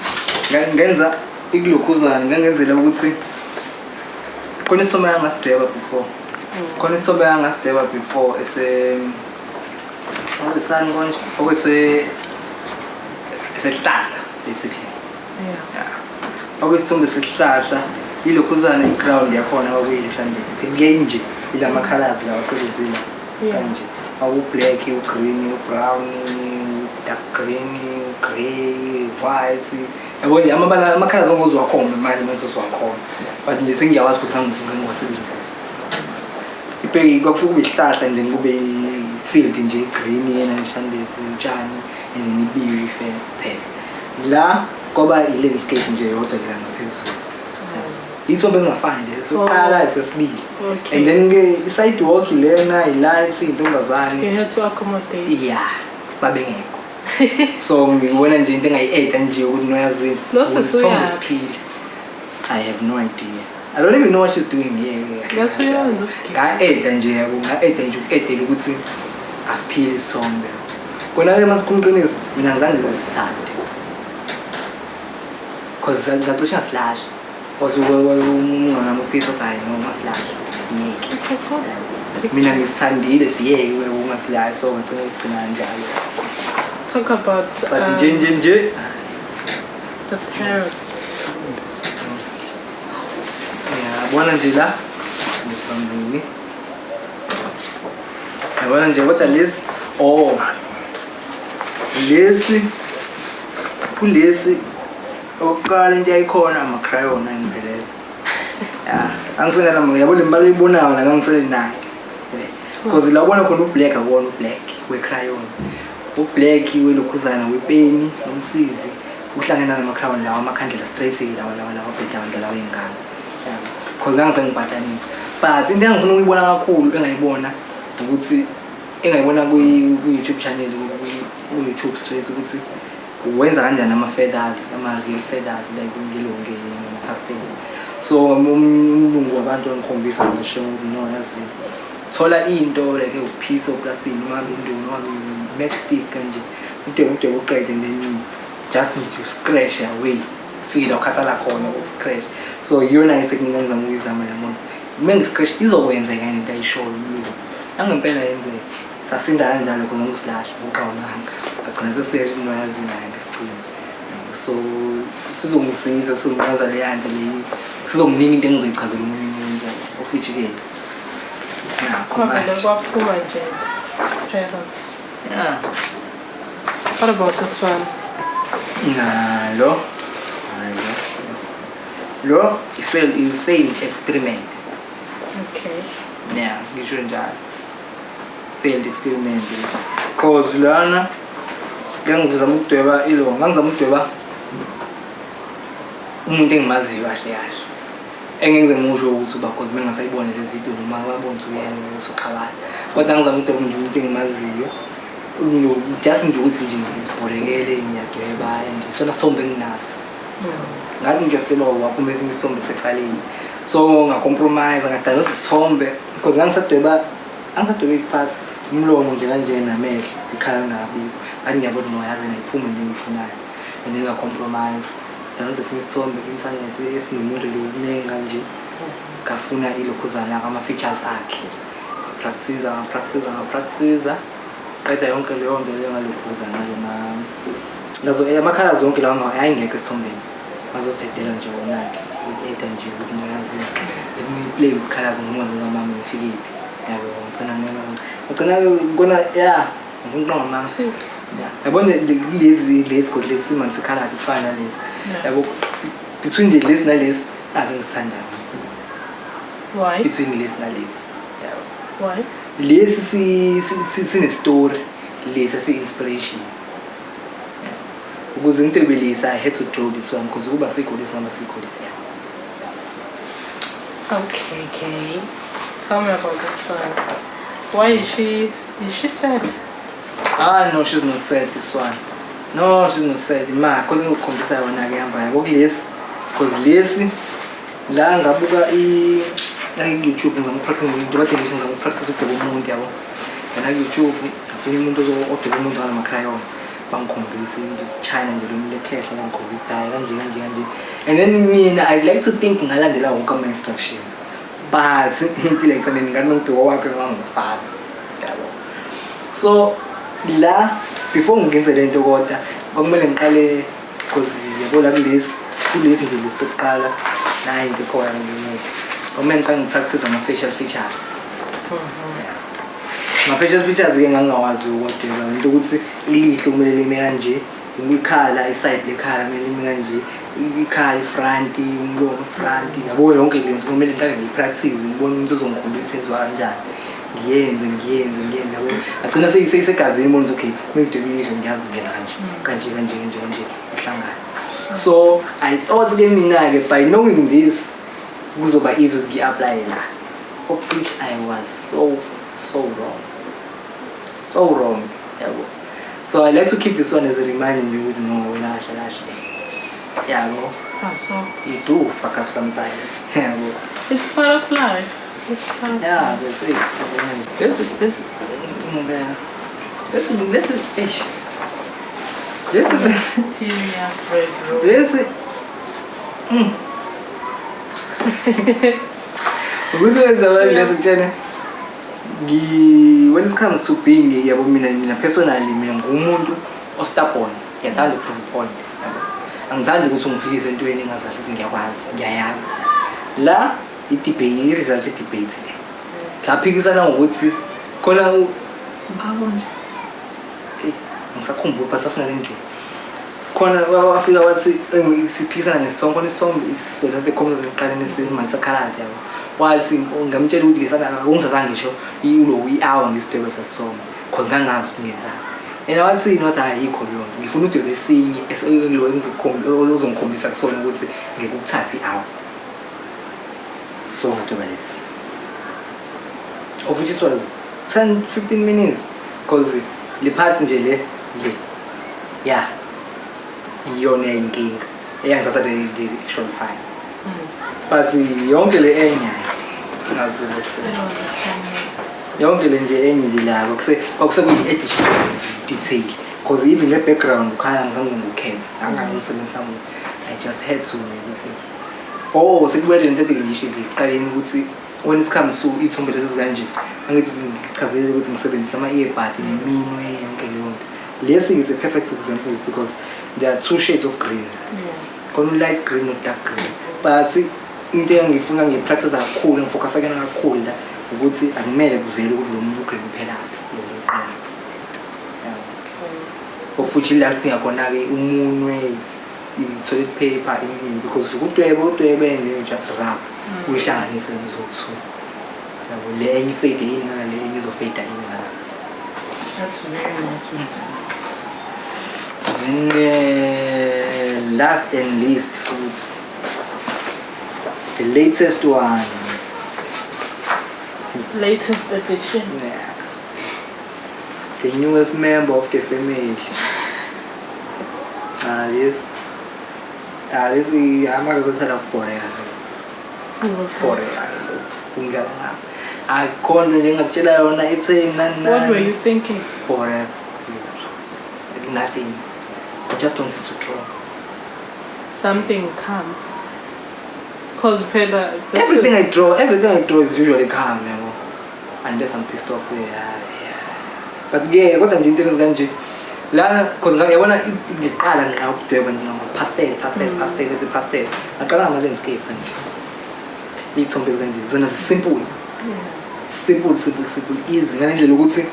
ngenza ikulokhuzana, ngangenzela ukuthi khona isithombe engangasidweba before, khona isithombe engangasidweba before ese okwesani konje, okwese esihlahla basically. Yeah, okwesithombe sesihlahla, ilokhuzana, i-ground yakhona kwakuyilihlandeni ngenje ilama-colours lawa asebenzile kanje, awu-black, u-green, u-brown, dark green, grey, white, yabo nje amabala, ama-colours onke uzowakhomba manje manje uzowakhomba. But nje sengiyawazi ukuthi ngangiwasebenzisa ibheki, kwakufike kube isihlahla and then kube i-field nje, i-green yena neshandezi, utshani, and then ibiwe i-fence kuphela. La kwaba i-landscape nje yodwa la ngaphezulu, iy'thombe ezingafani nje, sokuqala, sesibili. And then ke i-sidewalk lena, i-lights, iy'ntombazane. You had to accommodate. Yeah, babengekho. So ngibona nje into engayi-eda nje ukuthi noyazini Lo sisi isithombe uyaphi? siphile. I have no idea. I don't even know what she's doing here. Ngathi uyenza ukugida. Nga-eda nje yabo, nga-eda nje uku-edela ukuthi asiphile isithombe. Kona-ke masikhuluma iqiniso, mina ngizange ngisithande. Cause ngacishe ngasilahla. Cause umngani wami uPeter uthi hayi no ungasilahli, siyeke. Mina ngisithandile siyeke wena ungasilahli, so ngagcina ngigcina kanjalo. Talk about But nje nje nje the parrots. Yabona nje la ngiphambili. Yabona nje kodwa lezi, oh lesi kulesi okokuqala into yayikhona ama-crayon angiphelele. Ya, angisenana yabo le mbala oyibonayo la ngangisele naye. Because la ubona khona u-black, akuwona u-black we-crayon. U-black welokhuzana wepeni nomsizi uhlangene nama-crayon lawa amakhandlela straight lawa lawa lawa abhedayo lawa ey'ngane. Yabo. Because ngangisengibhatanisa. But into engifuna ukuyibona kakhulu engayibona ukuthi engayibona ku-YouTube channel, ku-YouTube straight, ukuthi wenza kanjani ama-feathers, ama-real feathers, like ngilunge ngama-pastel. So umlungu wabantu wangikhombisa ngisho ukuthi no yazi thola into like ewu-piece of plastic noma induku noma i-matchstick kanje, udwebe udwebe uqede and then just nje scratch away, ufike la ukhathala khona uku-scratch. So iyona i-technique engizama ukuyizama le month. Uma ngi-scratch izokwenzeka into ayishoyo umlungu, nangempela yenzeka. Sasinda kanjalo khona ukusilahla uqawulanga, ngagcina sesiseshe into yazi naye ngisigcina. So sizongisiza, sizongiyenza leya nto leyo, sizonginika into engizoyichazela omunye umuntu of which-ke nakho Kwavele manje. Kwaphuma nje parrots. Yeah. What about this one? Nalo nalo lo i-failed experiment. Yeah, ngisho njalo, failed experiment, cause lana ngangizama ukudweba ilo, ngangizama ukudweba umuntu engimaziyo kahle kahle, engeke ngimusho ukuthi uba, cause bengasayibona le video noma babona ukuthi uyena usoxabana, kodwa ngizama ukudweba nje umuntu engimaziyo just nje ukuthi nje ngizibhorekele ngiyadweba and isona sithombe enginaso. Ngathi ngiyadweba waphuma esinye isithombe secaleni, so nga-compromise nga-download isithombe because ngangisadweba, angisadwebe iphathi umlomo nje kanje namehlo ikhala lingabikho. Ngathi ngiyabona no yazi ngiyiphume nje engiyifunayo and then nga-compromise, download esinye isithombe ku-inthanethi esinomuntu nje okuningi kanje, ngafuna ilokhuzana ama-features akhe, nga-practice nga-practice nga-practice qeda yonke leyo nto leyo ngalokhuza ngalo ngazo ama-colours wonke lawa ayengekho esithombeni, ngazozidedela nje wona-ke uku-eda nje ukuthi noyazi let me play with colours ngibone ngamami ngifikephi yabo. Ngigcina ngibona ya ngifuna ngamanga ya yabona lezi lezi kodwa lezi manje sikhala sifana nalezi yabo, between nje lezi nalezi azingithandayo. Why? Between lezi nalezi yabo. Why? Lesi sine story, lesi si-inspiration. Ukuze ngidwebe lesi I had to draw this one because ukuba sikho lesi ngaba sikho lesi ya. Okay. Tell me about this one. Why is she sad? Ah no, she's not sad, this one. No, she's not sad. Ma khona ngikukhombisa yona ke hamba yabo kulesi because lesi la ngabuka i la ku-YouTube ngizama uku-practice into kade ngisho ngizama uku-practice ukudweba umuntu yabo. Ngena ku-YouTube ngafuna umuntu odweba umuntu ngalama-crayon, bangikhombise into China nje lo lekhehla, bangikhombisa hayi kanje kanje kanje and then mina I'd like to think ngalandela wonke ama-instructions, but into like saneni ngathi nongidweba wakhe ngangifana yabo. So la before ngingenze le nto kodwa kwakumele ngiqale because yabo la kulesi kulesi nje lesi sokuqala nayi into ekhona ngemuva, kwakumele ngiqale ngi-practice ama-facial features. Ama-facial features-ke ngangingawazi ukwadweba into ukuthi ilihlo kumele lime kanje, ikhala i-side lekhala kumele lime kanje, ikhala i-front, umlomo i-front, yabo yonke le nto kumele ngiqale ngiyi-practice ngibone umuntu ozongikhombisa yenziwa kanjani, ngiyenze ngiyenze ngiyenze yabo, ngagcina seyisegazini ngibona ukuthi okay uma ngidweba ilihlo ngiyazi ngenza kanje kanje kanje kanje kanje ihlangane. So I thought-ke mina-ke by knowing this kuzoba easy ukuthi ngi-aplaye la, of which I was so so wrong, so wrong yabo. So I like to keep this one as a reminder nje ukuthi no, wena kahle kahle, yabo, So you do fuck up sometimes, yabo. It's part of life. It's part of Yeah, bese this is this ngibeka this is ish this is Mysterious red rose. This ukuthi wenza manje lesi kutshene when it comes to being, yabo, mina personally, mina ngumuntu o-stubborn. Ngiyathanda uku-prove point, yabo. Angithandi ukuthi ungiphikise entweni engazahle ukuthi ngiyakwazi, ngiyayazi. La i-debate, i-result i-debate le saphikisana ngokuthi khona babo nje, ngisakhumbula, but sasina le ndlela khona wafika wathi siphikisana ngesithombe khona, isithombe isizothatha ikhombisa ekuqaleni esimanje, yabo. Wathi ngamtshela ukuthi lesana ungisazange ngisho ilo i-hour ngisidwebe sasithombe cause ngangazi ukuthi ngenzani. Yena wathini? Wathi ayikho leyo nto, ngifuna udwebe esinye lo ozongikhombisa kusona ukuthi ngeke ukuthathe i-hour. So ngadweba lesi, of which it was 10 15 minutes, cause le part nje le yeah, iyona inkinga eyangithatha le actual time, but yonke le enye ngazi ukuthi yonke le nje enye nje la kwakuse kuyi-additional detail, because even le background ukhala ngizange ngikhethe, angazi umsebenzi wami. I just had to nje ukuthi oh, sekubuyele lento ade ngisho ekuqaleni ukuthi when it comes to iy'thombe lezi ezikanje, angithi ngichazelile ukuthi ngisebenzisa ama-earbud neminwe, yonke leyo nto. Lesi is a perfect example because there are two shades of green khona, u-light green no-dark green, but into engifuna ngiyi-practice kakhulu, engi-focus-a kuyona kakhulu la, ukuthi akumele kuvele ukuthi lo muntu u-green uphelaphi, lo muntu uqalaphi, yabo. Of which la kudinga khona-ke umunwe, i-toilet paper, ini, because udwebe udwebe and then you just rub, uyihlanganise lezo zowu-two, yabo. Le enye i-fade in ngala, le enye izo-fade in ngala. That's very nice one. Then last and least futhi, the latest one. Latest edition. Yeah. The newest member of the family. Ah, this ama-results alakubhoreka, bhoreka ngidlala ngapha, akukho nto nje engakutshela yona etheni nani. What were you thinking? Bhoreka, lutho, like nothing. I just wanted to draw Something calm. 'Cause phela this everything is- I draw is usually calm, yabo, unless I'm pissed off. Yeah. But yeah, kodwa nje into ezikanje lana, cause yabona ngiqala ngiqa ukudweba nje ngama-pastel, pastel, pastel, ethi pastel. Ngaqala ngama-landscape nje, iy'thombe ezikanje zona zi-simple, simple, simple, simple, easy, ngale ndlela ukuthi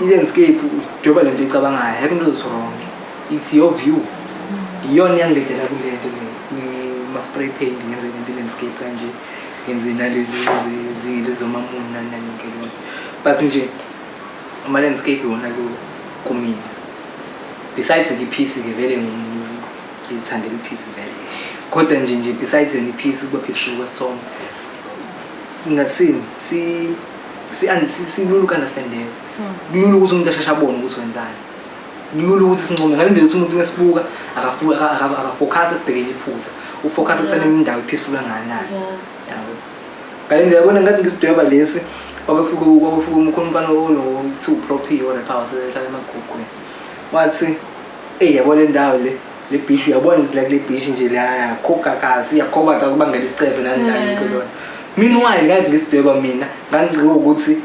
i-landscape udweba lento oyicabangayo, ayikho into ezothi wrong, it's your view. Iyona iyangidedela kule nto le ma-spray paint, ngenze lento i-landscape kanje, ngenze nalezi lezi zomamuni, nani nani, yonke leyo nto. But nje ama-landscape iwona lo kumina, besides i-peace-ke vele, ngiyithandela i-peace vele, kodwa nje besides yona i-peace, kuba peaceful kwesithombe, ngingathini, silula uku-understandeka, kulula ukuthi umuntu asheshe abone ukuthi wenzani, kulula ukuthi sincome ngale ndlela ukuthi umuntu mesibuka aka-focus ekubhekeni iphutha, u-focus ekuthaneni indawo i-peaceful kangakanani, yabo. Ngale ndlela yabona ngathi ngisidweba lesi, kwabefika umkhulu umfana olo kuthiwa uPropi orapha wasehlala emagugwini, wathi eyi, yabo, le ndawo le beach, uyabona ukuthi la kule beach nje la yakhogakazi yakhoba kubangela isicefe nani nani, yonke lona. Meanwhile ngathi ngisidweba mina ngangicika ukuthi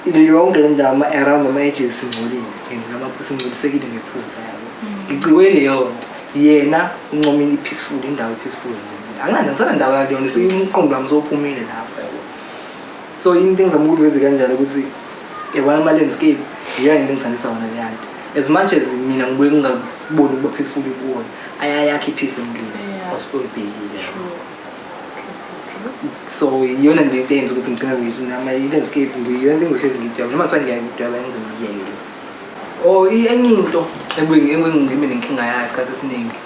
yonke le ndawo around ama-edges singcolile, ngenzela amaphutha, singcolisekile ngephutha, yabo. Ngicikwe leyo nto, yena uncomile i-peaceful indawo, i-peaceful anginandaba naleyo nto, umqondo wami sowuphumile lapho, yabo. So into engizama ukuveze kanjalo ukuthi yabona ama-landscape iyona into engithandisa wona leya nto, as much as mina ngibuye ngingakuboni ukuba peaceful kuwona, ayayakha i-peace emntwini osuke uyibhekile, yabo. So iyona nje into eyenza ukuthi ngigcina ngithi nama i-landscape ngiyona into engihlezi ngidweba, noma kuthiwa ngiyayidweba yenze ngiyeke lo. Oh, enye into ebuye ngibe nenkinga yayo isikhathi esiningi,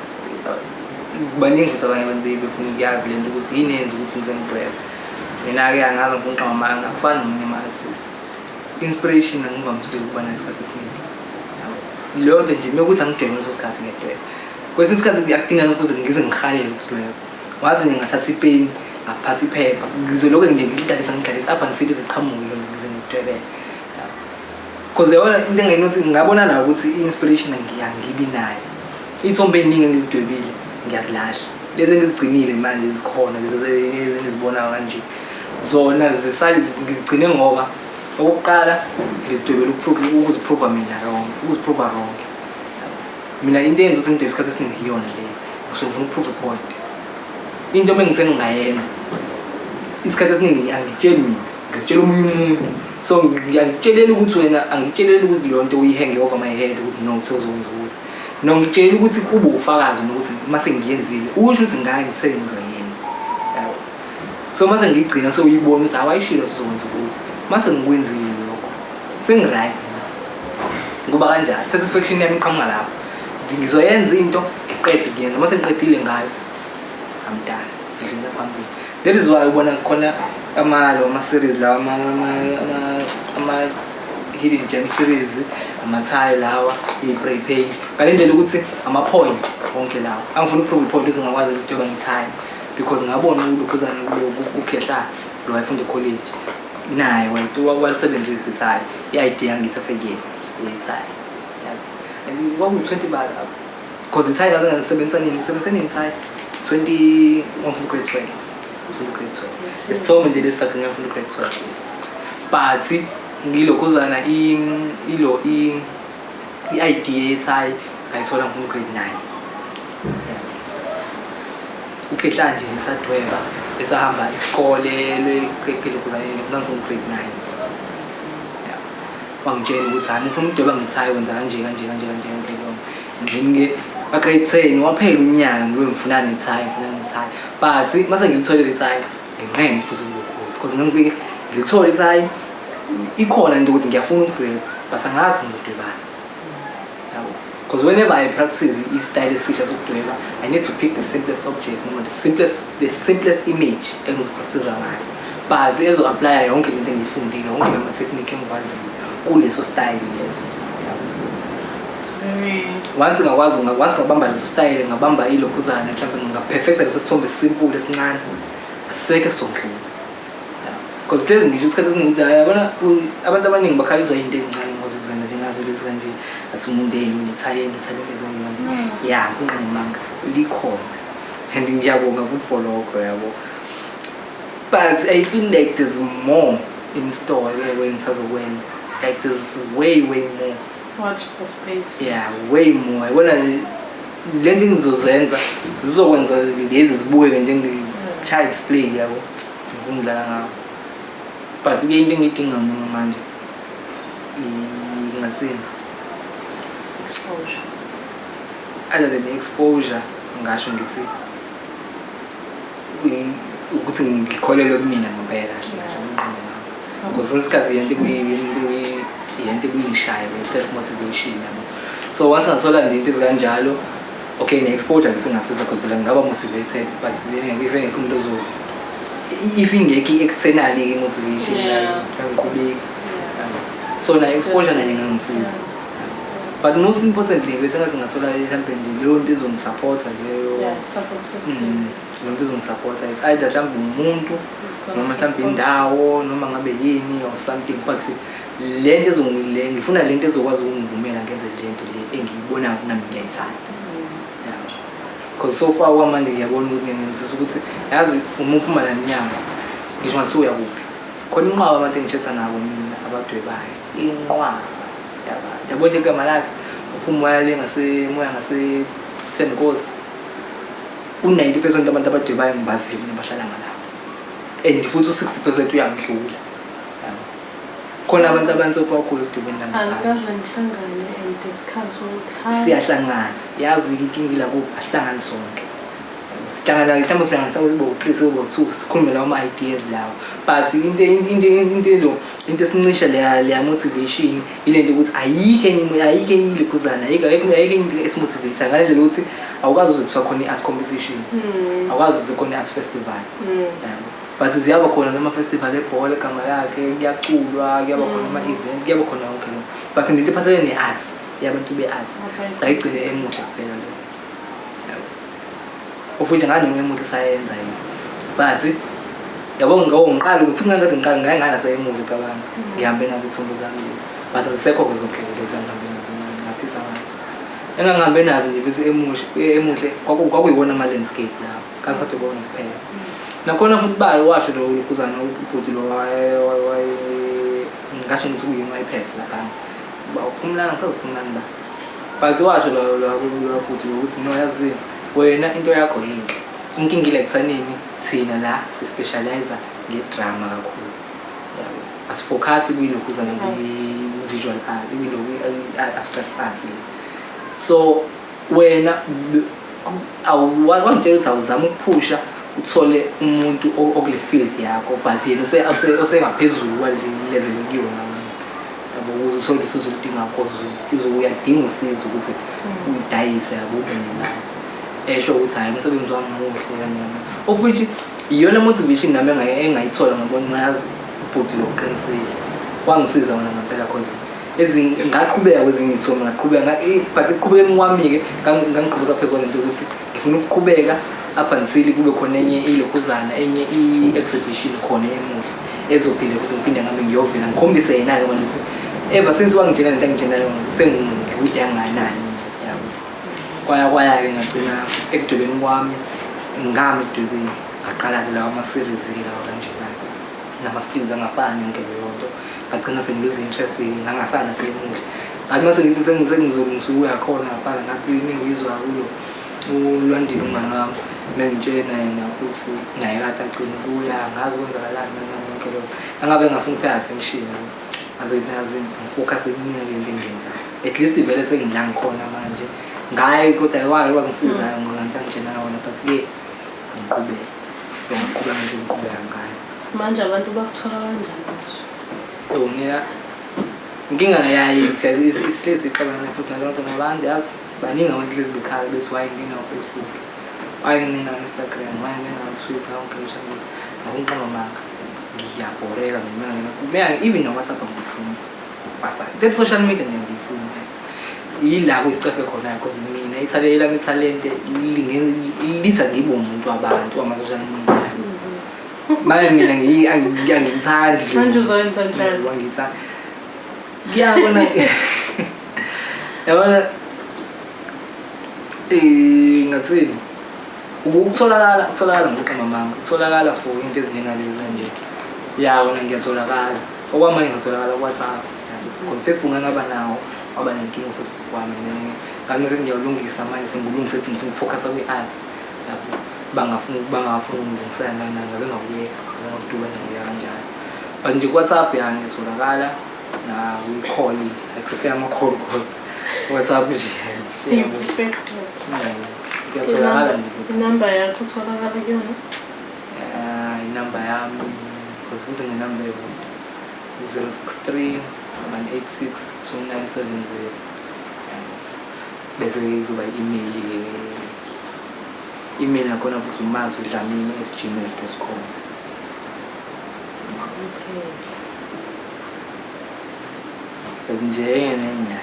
baningi futhi abanye abantu befuna ukuyazi le nto ukuthi yini eyenza ukuthi ngize ngidwebe. Mina-ke angazi, ngifuna ukuqamba amanga, akufani nomunye ama-artist, inspiration angivamisile ukuba nayo isikhathi esiningi, yabo. Leyo nto nje mekuthi angidwebe ngaleso sikhathi ngiyadweba. Kwesinye isikhathi akudingeka ukuthi ngize ngihalele ukudweba. Wazi nje ngathatha ipeni ngaphatha iphepha, ngizolokhu nje ngidlalisa ngidlalisa up until iziqhamuke leyo nto ngize ngizidwebele. Because yabona into engayinothi ngabona la ukuthi i-inspiration angibi nayo. Iy'thombe ey'ningi engizidwebile ngiyazilahla. Lezi engizigcinile manje zikhona lezi engizibonayo kanje. Zona zisale ngizigcine ngoba okokuqala ngizidwebela ukuziprova mina wrong, ukuziprova wrong. Mina into eyenza ukuthi ngidwebe isikhathi esiningi iyona leyo. Ngisuke ngifuna ukuprove a point. Into uma ngithe ngingayenza isikhathi esiningi angitsheli mina, ngitshela omunye umuntu. So angikutsheleli ukuthi wena, angikutsheleli ukuthi leyo nto uyi-hang over my head ukuthi no sewuzokwenza ukuthi. No, ngikutshelela ukuthi kube ufakazi nokuthi uma sengiyenzile usho ukuthi ngake ngithe ngizoyenza. Yabo. So uma sengiyigcina sewuyibona ukuthi awayishilo sizokwenza ukuthi. Uma sengikwenzile lokho sengi-right mina. Kuba kanjani? Satisfaction yami iqhamuka lapho. Ngizoyenza into ngiqede kuyenza. Uma sengiqedile ngayo I'm done. Ngidlulela phambili. That is why ubona khona amalo ama-series lawa ama hidden gem series, amathayi lawa, i-spray paint. Ngale ndlela ukuthi ama-point wonke lawa. Angifuni ukuprove i-point ukuthi ngingakwazi ukudweba ngethayi because ngabona ulokhuzane ukhehla lo wayefunda e-college. Naye walisebenzisa ithayi. I-idea ngiyithathe kuyena yethayi. And kwakuwu-20 bala lapho. Because ithayi ngaze ngisebenzisa nini? Ngisebenzise nini ithayi? 20 ngifunda grade 12. Ngifunda grade 12. Isithombe nje lesi sakhe ngifunda grade 12. But ngilokhuzana ilo i-idea yethayi ngayithola ngifunda grade 9. Yeah. Ukhehla nje ngisadweba esahamba isikole lwelokhuzana ngifunda grade 9. Yeah. Wangitshela ukuthi hayi ngifuna ukudweba ngethayi wenza kanje kanje kanje kanje yonke leyo. And then-ke ka-grade 10 waphela unyaka ngibe ngifuna nethayi ngifuna nethayi. But mase ngilitholile ithayi nginqene futhi ukukhuza because ngangifike ngilithole ithayi ikhona into ukuthi ngiyafuna ukudweba but angazi ngizodwebani. Yabo. Because whenever I practice i-style esisha sokudweba, I need to pick the simplest object noma the simplest image engizopractice ngayo. But ezo-applya yonke lento engiyifundile, yonke lama technique engiwaziyo kuleso style leso. Yabo. It's very Once ngakwazi once ngabamba leso style, ngabamba ilokhuzana mhlawumbe ngaperfecta leso sithombe simple esincane, asisekho esizongidlula. Because hlezi ngisho isikhathi esiningi ukuthi hayi yabona abantu abaningi bakhaliswa into ey'ncane ngozukuzenza njengazo lezi kanje athi umuntu eyi une-talent talent kanje kanje. Ya, kunqamanga likhona. And ngiyabonga futhi for lokho yabo. But I feel like there's more in store yebo engisazokwenza. Like there's way way more. Watch the space. Yeah, way more. Yabona le nto engizozenza zizokwenza lezi zibukeke njenge child's play yabo. Ngidlala ngawo. But ke into engiyidinga mina manje ngingathini? Exposure. Other than exposure ngasho ngithi ukuthi ngikholelwe kumina ngempela kahle kahle umqondo wami. Because isikhathi yento ebuyingishaya le self motivation yabo. So once ngathola nje into ezikanjalo, okay, ne-exposure nje singasiza because phela ngingaba motivated but if engekho umuntu ozo if ingekho i-external i-motivation angiqhubeki. So na exposure nayo ingangisiza. But most importantly bese ngathi ngathola mhlawumbe nje leyo nto ezongisupporta leyo. Yeah, support system. Leyo nto ezongisupporta, it's either mhlawumbe umuntu noma mhlawumbe indawo noma ngabe yini or something, but le nto le ngifuna le nto ezokwazi ukungivumela ngenze le nto le engiyibonayo nami ngiyayithanda. Yeah. Because so far kwamanje ngiyabona ukuthi ngiyenzisa ukuthi yazi uma uphuma la mnyango ngisho ngathi uya kuphi khona inqwaba abantu engichatha nabo mina abadwebayo, inqwaba yabantu yabo nje igama lakhe uphuma umoya le ngase moya ngase Semkosi, u-90% abantu abadwebayo ngibaziyo mina bahlala ngalapho and futhi u-60% uyangidlula. Yabo. Khona abantu abansopho kakhulu ekudwebeni langaphandle. Angikaze ngihlangane and discuss ukuthi hayi. Siyahlangana, yazi inkinga ilapho, asihlangani sonke. Sihlangana mhlawumbe sihlangana mhlawumbe sibe u-three, sibe u-two, sikhulume lawo ma-ideas lawo, but into lo into esincisha leya motivation ile nto ukuthi ayikho enye, ayikho enye ilokhuzana, ayikho enye into esimotivate ngale ndlela ukuthi awukwazi uze kuthiwa khona i-art competition, awukwazi uze khona i-art festival. Yabo. But ziyaba khona nama-festival ebhola egama lakhe, kuyaculwa, kuyaba khona ama-event, kuyaba khona yonke lo, but into ephathelene ne-arts yabantu be-art. Sayigcine emuhle kuphela lo. Yabo. Ofuthi ngani noma emuhle sayenza yini. But yabo ngiqala futhi ngangathi ngiqala ngaye nganasemuhle cabanga. Ngihambe nazo iy'thombe zami lezi. But azisekho-ke zonke lezi engihambe nazo ngaphisa ngazo. Engangihambe nazo nje bese emuhle kwakuyiwona ama-landscape lawo. Kangisade bona kuphela. Nakhona futhi bayo washo lo lokhuzana ubhuti lo ngasho ngithi kuyini wayephethe laphana. Ba uphumlana ngisazophumlana ba. But washo lo lo bhuti lo ukuthi no yazi wena into yakho yinhle. Inkinga ile kuthanini thina la si-specialize nge-drama kakhulu. Yabo. Asifocus kwilokhuzana kwi-visual art, kwi-abstract art le. So wena wangitshela ukuthi awuzama ukuphusha uthole umuntu okule field yakho, but yena osengaphezulu kwale level okuyona wena, yabo, ukuze uthole usizo oludinga cause uyadinga usizo ukuthi udayise, yabo, ube nemali. Esho ukuthi hhayi umsebenzi wami muhle kanye kanye, of which iyona motivation nami engayithola ngabona ngayazi ubhuti lo uqinisile, wangisiza wona ngempela cause ngaqhubeka kwezinye iy'thombe ngaqhubeka but ekuqhubekeni kwami-ke ngangiqhubeka phezu kwalento ukuthi ngifuna ukuqhubeka up until kube khona enye ilokhuzana enye i-exhibition khona emuhle ezophinde futhi ngiphinde ngambe ngiyovela ngikhombise yena-ke manje ukuthi ever since wangitshela lento angitshela yona sengikude kangakanani, yabo. Kwaya kwaya-ke ngagcina ekudwebeni kwami ngami ekudwebeni ngaqala-ke lawa ama-series-ke lawa kanjena nama-skills angafani yonke leyo nto, ngagcina sengiluze interest ngangasana semuhle. Ngathi mase ngithi sengizongisuka khona ngafana ngathi mengizwa kulo uLwandile umngani wami mengitshena yena ukuthi naye kade agcina ukuya ngazi kwenzakalani nani yonke leyo nto, angabe ngafuna ukupay attention ngaze nazi ngifocus ekuningi kule nto engiyenzayo, at least vele sengila ngikhona manje ngaye kodwa waye wangisiza nganto angitshena yona, but-ke ngiqhubeka so ngiqhubeka nje ngiqhubeka ngayo. Manje abantu bakuthola kanjani manje? Ewu mina inkinga yayi sihlezi sixabana futhi nalonto nabantu, yazi baningi abantu hlezi bekhala bethi why ngingena ku-Facebook, why ngingena ku-Instagram, why ngingena ku-Twitter, yonke social media. Ngakunqaba amanga, ngiyabhoreka mina ngena even na-WhatsApp angiyifuni. WhatsApp, that social media nje angiyifuni. Yila kuyisicefe khona because mina ithalente lami ithalente lithi angibe umuntu wabantu wama-social media. Manje mina angiyithandi. Manje uzoyenza njani? Angiyithandi. Ngiyabona. Yabona ngathini? Ukutholakala kutholakala ngokuqamba amanga. Kutholakala for into ezinjengalezi kanje. Ya wona ngiyatholakala. Okwamanje ngiyatholakala ku-WhatsApp. Because Facebook ngangaba nawo waba nenkinga uFacebook wami ngami sengiyawulungisa manje sengilungisa ukuthi ngifocus kwi-art. Yabo bangafuni ukungilungisela nani ngabe ngawuyeka ngakuduka ngawuya kanjalo. But nje ku-WhatsApp ya ngiyatholakala na kwi-call, I prefer ama-call call. WhatsApp nje. You prefer calls. Ngiyatholakala nje. Inamba yakho utholakala kuyona? Inamba yami because futhi nginamba eyodwa 063 186 2970, bese kuzoba i-email ke, email nakhona futhi umazwidlamini@gmail.com. Okay. But nje enye nenye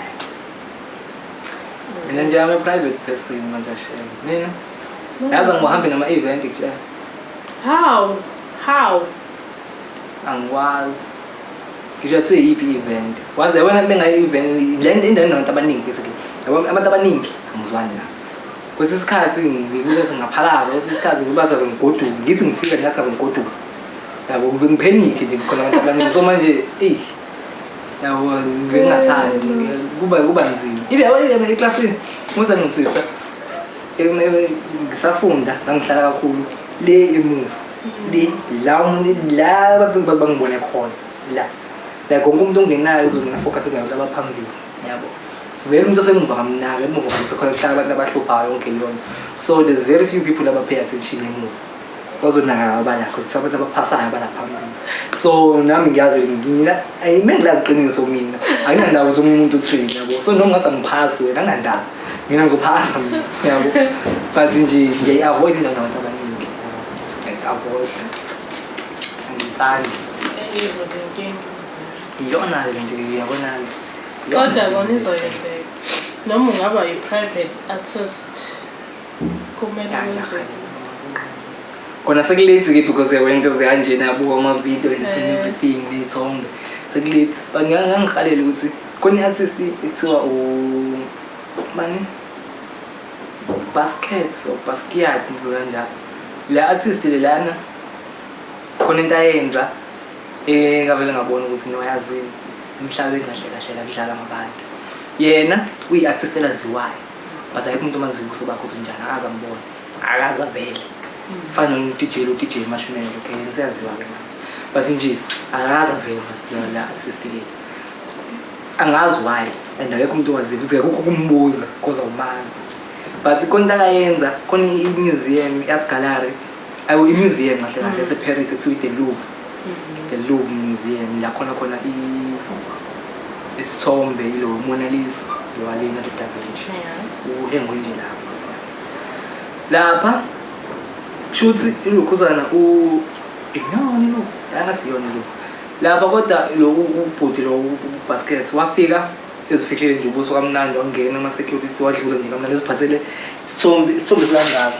mina nje I'm a private person manje shem. Mina yazi angihambi nama-event kutshela. How? How? Angikwazi. Ngisho kuthiwa iyiphi i-event. Waze yabona bengayi-event le indawo enabantu abaningi basically. Yabo abantu abaningi angizwani nabo. Kwesinye isikhathi ngibuza ukuthi ngaphalaza, kwesinye isikhathi ngibaza ngigoduke. Ngithi ngifika ngathi ngaze ngigoduke. Yabo ngiphenike nje khona abantu abaningi. So manje eyi yabo ngingathandi kuba nzima. Ibe yabo eklasini musa ngitsisa ngisafunda ngangihlala kakhulu le emuva. Le la la abantu bangibone khona la. Like wonke umuntu ongenayo uzongena focus endaweni abaphambili yabo. Vele umuntu osemuva ngamnaka emuva kusekhona kuhlala abantu abahluphayo yonke leyo nto. So there's very few people aba pay attention emuva. Bazonaka laba bala because kuthiwa abantu abaphasayo abala phambili. So nami ngiyazi mina ayime ngilazi iqiniso mina. Anginandaba ukuthi omunye umuntu uthini yabo. So noma ngathi angiphasi wena anginandaba. Mina ngizophasa mina yabo. But nje ngiyayi-avoid indawo nabantu abaningi. Ngiyayi-avoid. Angithandi. Izobe inkinga. Iyona le nto uyabona. Kodwa kona izoyenzeka. Noma ungaba yi-private artist, kumele kwenzeke. Kona seku-late ke because yabona into ezikanjena, yabuka ama-video and everything, ney'thombe, seku-late. But ngangihalela ukuthi khona i-artist ekuthiwa mani Baskets or Basquiat, into kanjalo. Le artist le lana khona into ayenza engavele ngabona ukuthi no, yazini, emhlabeni kahle kahle la kudlalwa ngabantu. Yena uyi-artist elaziwayo, but akekho umuntu omaziyo ubuso bakhe ukuthi unjani, akaze ambone, akaze avele. Fana no-DJ lo DJ Marshmello, okay, yena useyaziwa-ke manje, but nje akaze avele la artist le. Angazi why, and akekho umuntu owaziyo futhi akekho ukumbuza cause awumazi. But khona into akayenza khona, i-museum, i-art gallery ayo, i-museum kahle kahle yase-Paris ekuthiwa i-The Louvre, The Louvre Museum, la khona khona isithombe ilo Mona Lisa lo wa-Leonardo da Vinci. Uhengwe nje lapha lapha, kusho ukuthi ilokhuzana iyona iLouvre, angathi iyona iLouvre lapha. Kodwa lo ubhuti lo uBasket wafika ezifihlile nje ubuso kamnandi, wangena ama-security, wadlula nje kamnandi eziphathele isithombe, isithombe sikangaka,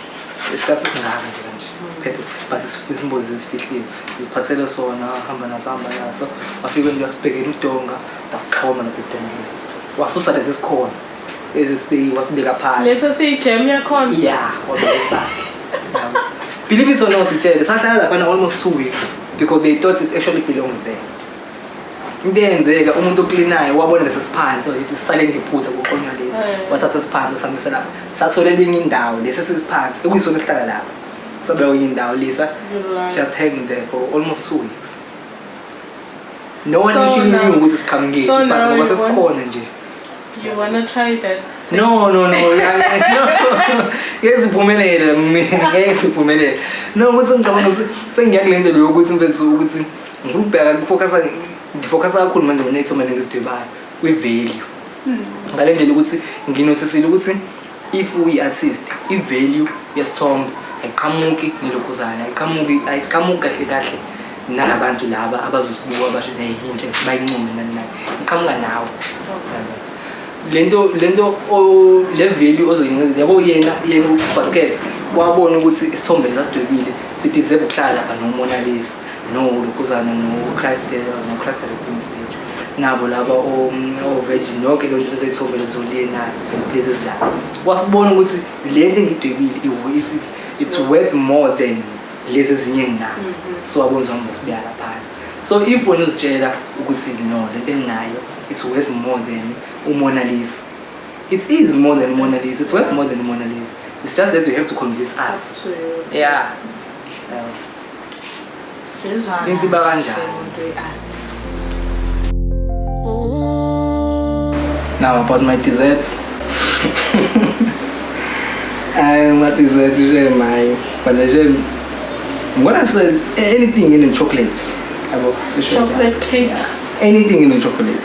esasisingaka nje kanje phephe, but isimbozi esifihlile, uziphathele sona, hamba naso, hamba naso, wafika nje wasibhekela udonga, wasixhoma lapha edongeni, wasusa lesi esikhona esisibeki, wasibeka phansi. Leso siyi-gem yakhona. Ya, wabeka esakhe. Yabo. Believe it or not, itshele sahlala laphana almost 2 weeks because they thought it actually belongs there. Into eyenzeka, umuntu oklinayo wabona lesi siphansi, wathi sisale ngephutha kuxhonywa lesi. Wathatha isiphansi samisa lapha, satholela enye indawo lesi esisiphansi ekuyisona esihlala lapha, sabeka kwenye indawo lesa. You lie. Just hanging there for almost 2 weeks. No one So actually knew ukuthi siqhamukile, so but now ngoba you want- sesikhona nje. You wanna try that? No, no, ngeke siphumelele mina, ngeke siphumelele. No, ukuthi ngicabanga ukuthi sengiya kule nto leyo ukuthi mfethu ukuthi ngifuna ukubheka ngifocus, ngifocus kakhulu manje mina ey'thombeni engizidwebayo kwi-value, ngale ndlela ukuthi nginothisile ukuthi if uyi-artist, i-value yesithombe ayiqhamuki nelokhuzana, ayiqhamuki, ayiqhamuki kahle kahle nalabantu laba abazosibuka basho hey yinhle, bayincome nani nani, iqhamuka nawe lento le value ozoyinikeza, yabo. Yena uBasket wabona ukuthi isithombe lesasidwebile sideserve ukuhlala lapha no-Mona Lisa, no lokhuzana, no Christ, no Christ the Redeemer statue, nabo laba o Virgin, yonke leyo nto lezithombe lezo lezi ezilapha. Wasibona ukuthi le nto engiyidwebile it's worth more than lezi ezinye enginazo. So wabona ukuthi ngizosibeka laphana. So if wena uzitshela ukuthi no, lento enginayo it's worth more than uMona Lisa, it is more than Mona Lisa, it's worth more than Mona Lisa. It's just that you have to convince us. To you. Yeah. Sizwana Into iba kanjani? kahle umuntu we-arts. Now about my desserts. My desserts, my but I'm gonna say anything in the chocolates. Yabo, sisho njalo. Chocolate cake. Anything in the chocolate.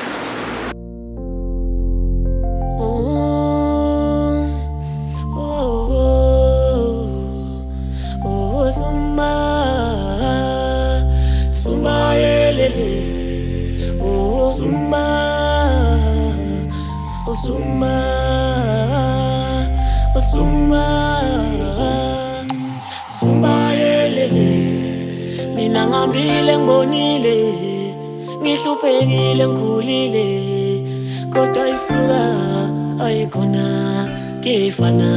Oh, oh, Suma, Suma, yelele. Oh, Suma, oh, Suma, oh, Suma, Suma, yelele. Mina ngihambile ngibonile, ngihluphekile ngikhulile, kodwa isuka ayikhona kuyefana.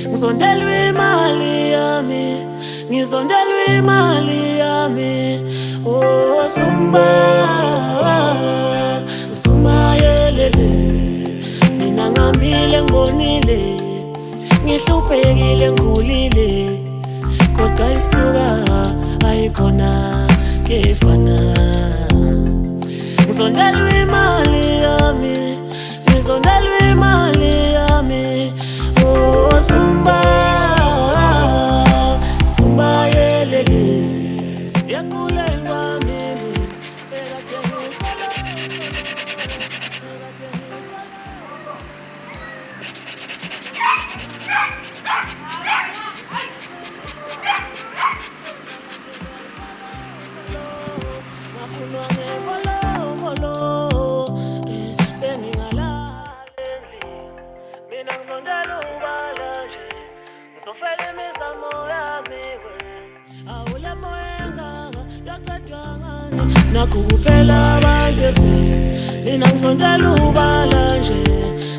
Ngizondelwe imali yami, ngizondelwe imali yami. Oh Sumba, Sumba yelele. Mina ngihambile ngibonile, ngihluphekile ngikhulile, kodwa isuka ayikhona kuyefana. Ngizondelwe imali yami, ngizondelwe imali yami. Oh Sumba, Sumba yelele. Yakhuleni kwami ekade ngisolo, ekade ngisolo. Ngafunwa ngevolovolo. Ukufela abantu ezweni, mina ngizontela ubala nje,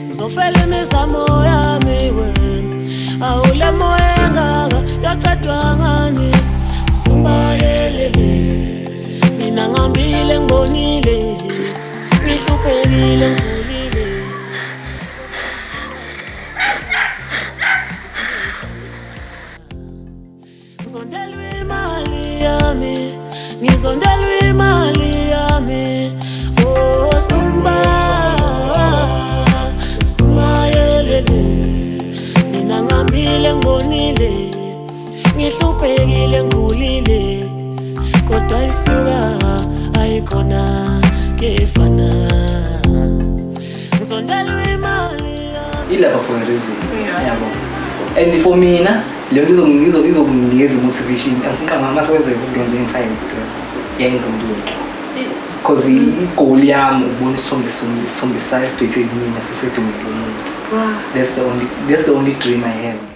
ngizofela imizamo yami wena. Awule moya engaka yaqedwa ngani? Sumbayelele, mina ngihambile ngibonile, ngihluphekile ngikhulile. Ngizondelwa imali yami, ngizondelwa imali yami. Oh sumba, sumayelele, mina ngihambile ngibonile, ngihluphekile ngikhulile, kodwa isuka ayikhona kefana. Ngizondelwa imali yami. Ilapha for a reason. Yeah. Yabo, and for mina leyo nto izokunginikeza i-motivation. Angifuna mase wenza izinto njengescience yayingifundile, because i-goal yami ukubona isithombe, isithombe sayo sidwetshwe yimina sisedumile lomuntu. Wow. That's the only dream I have.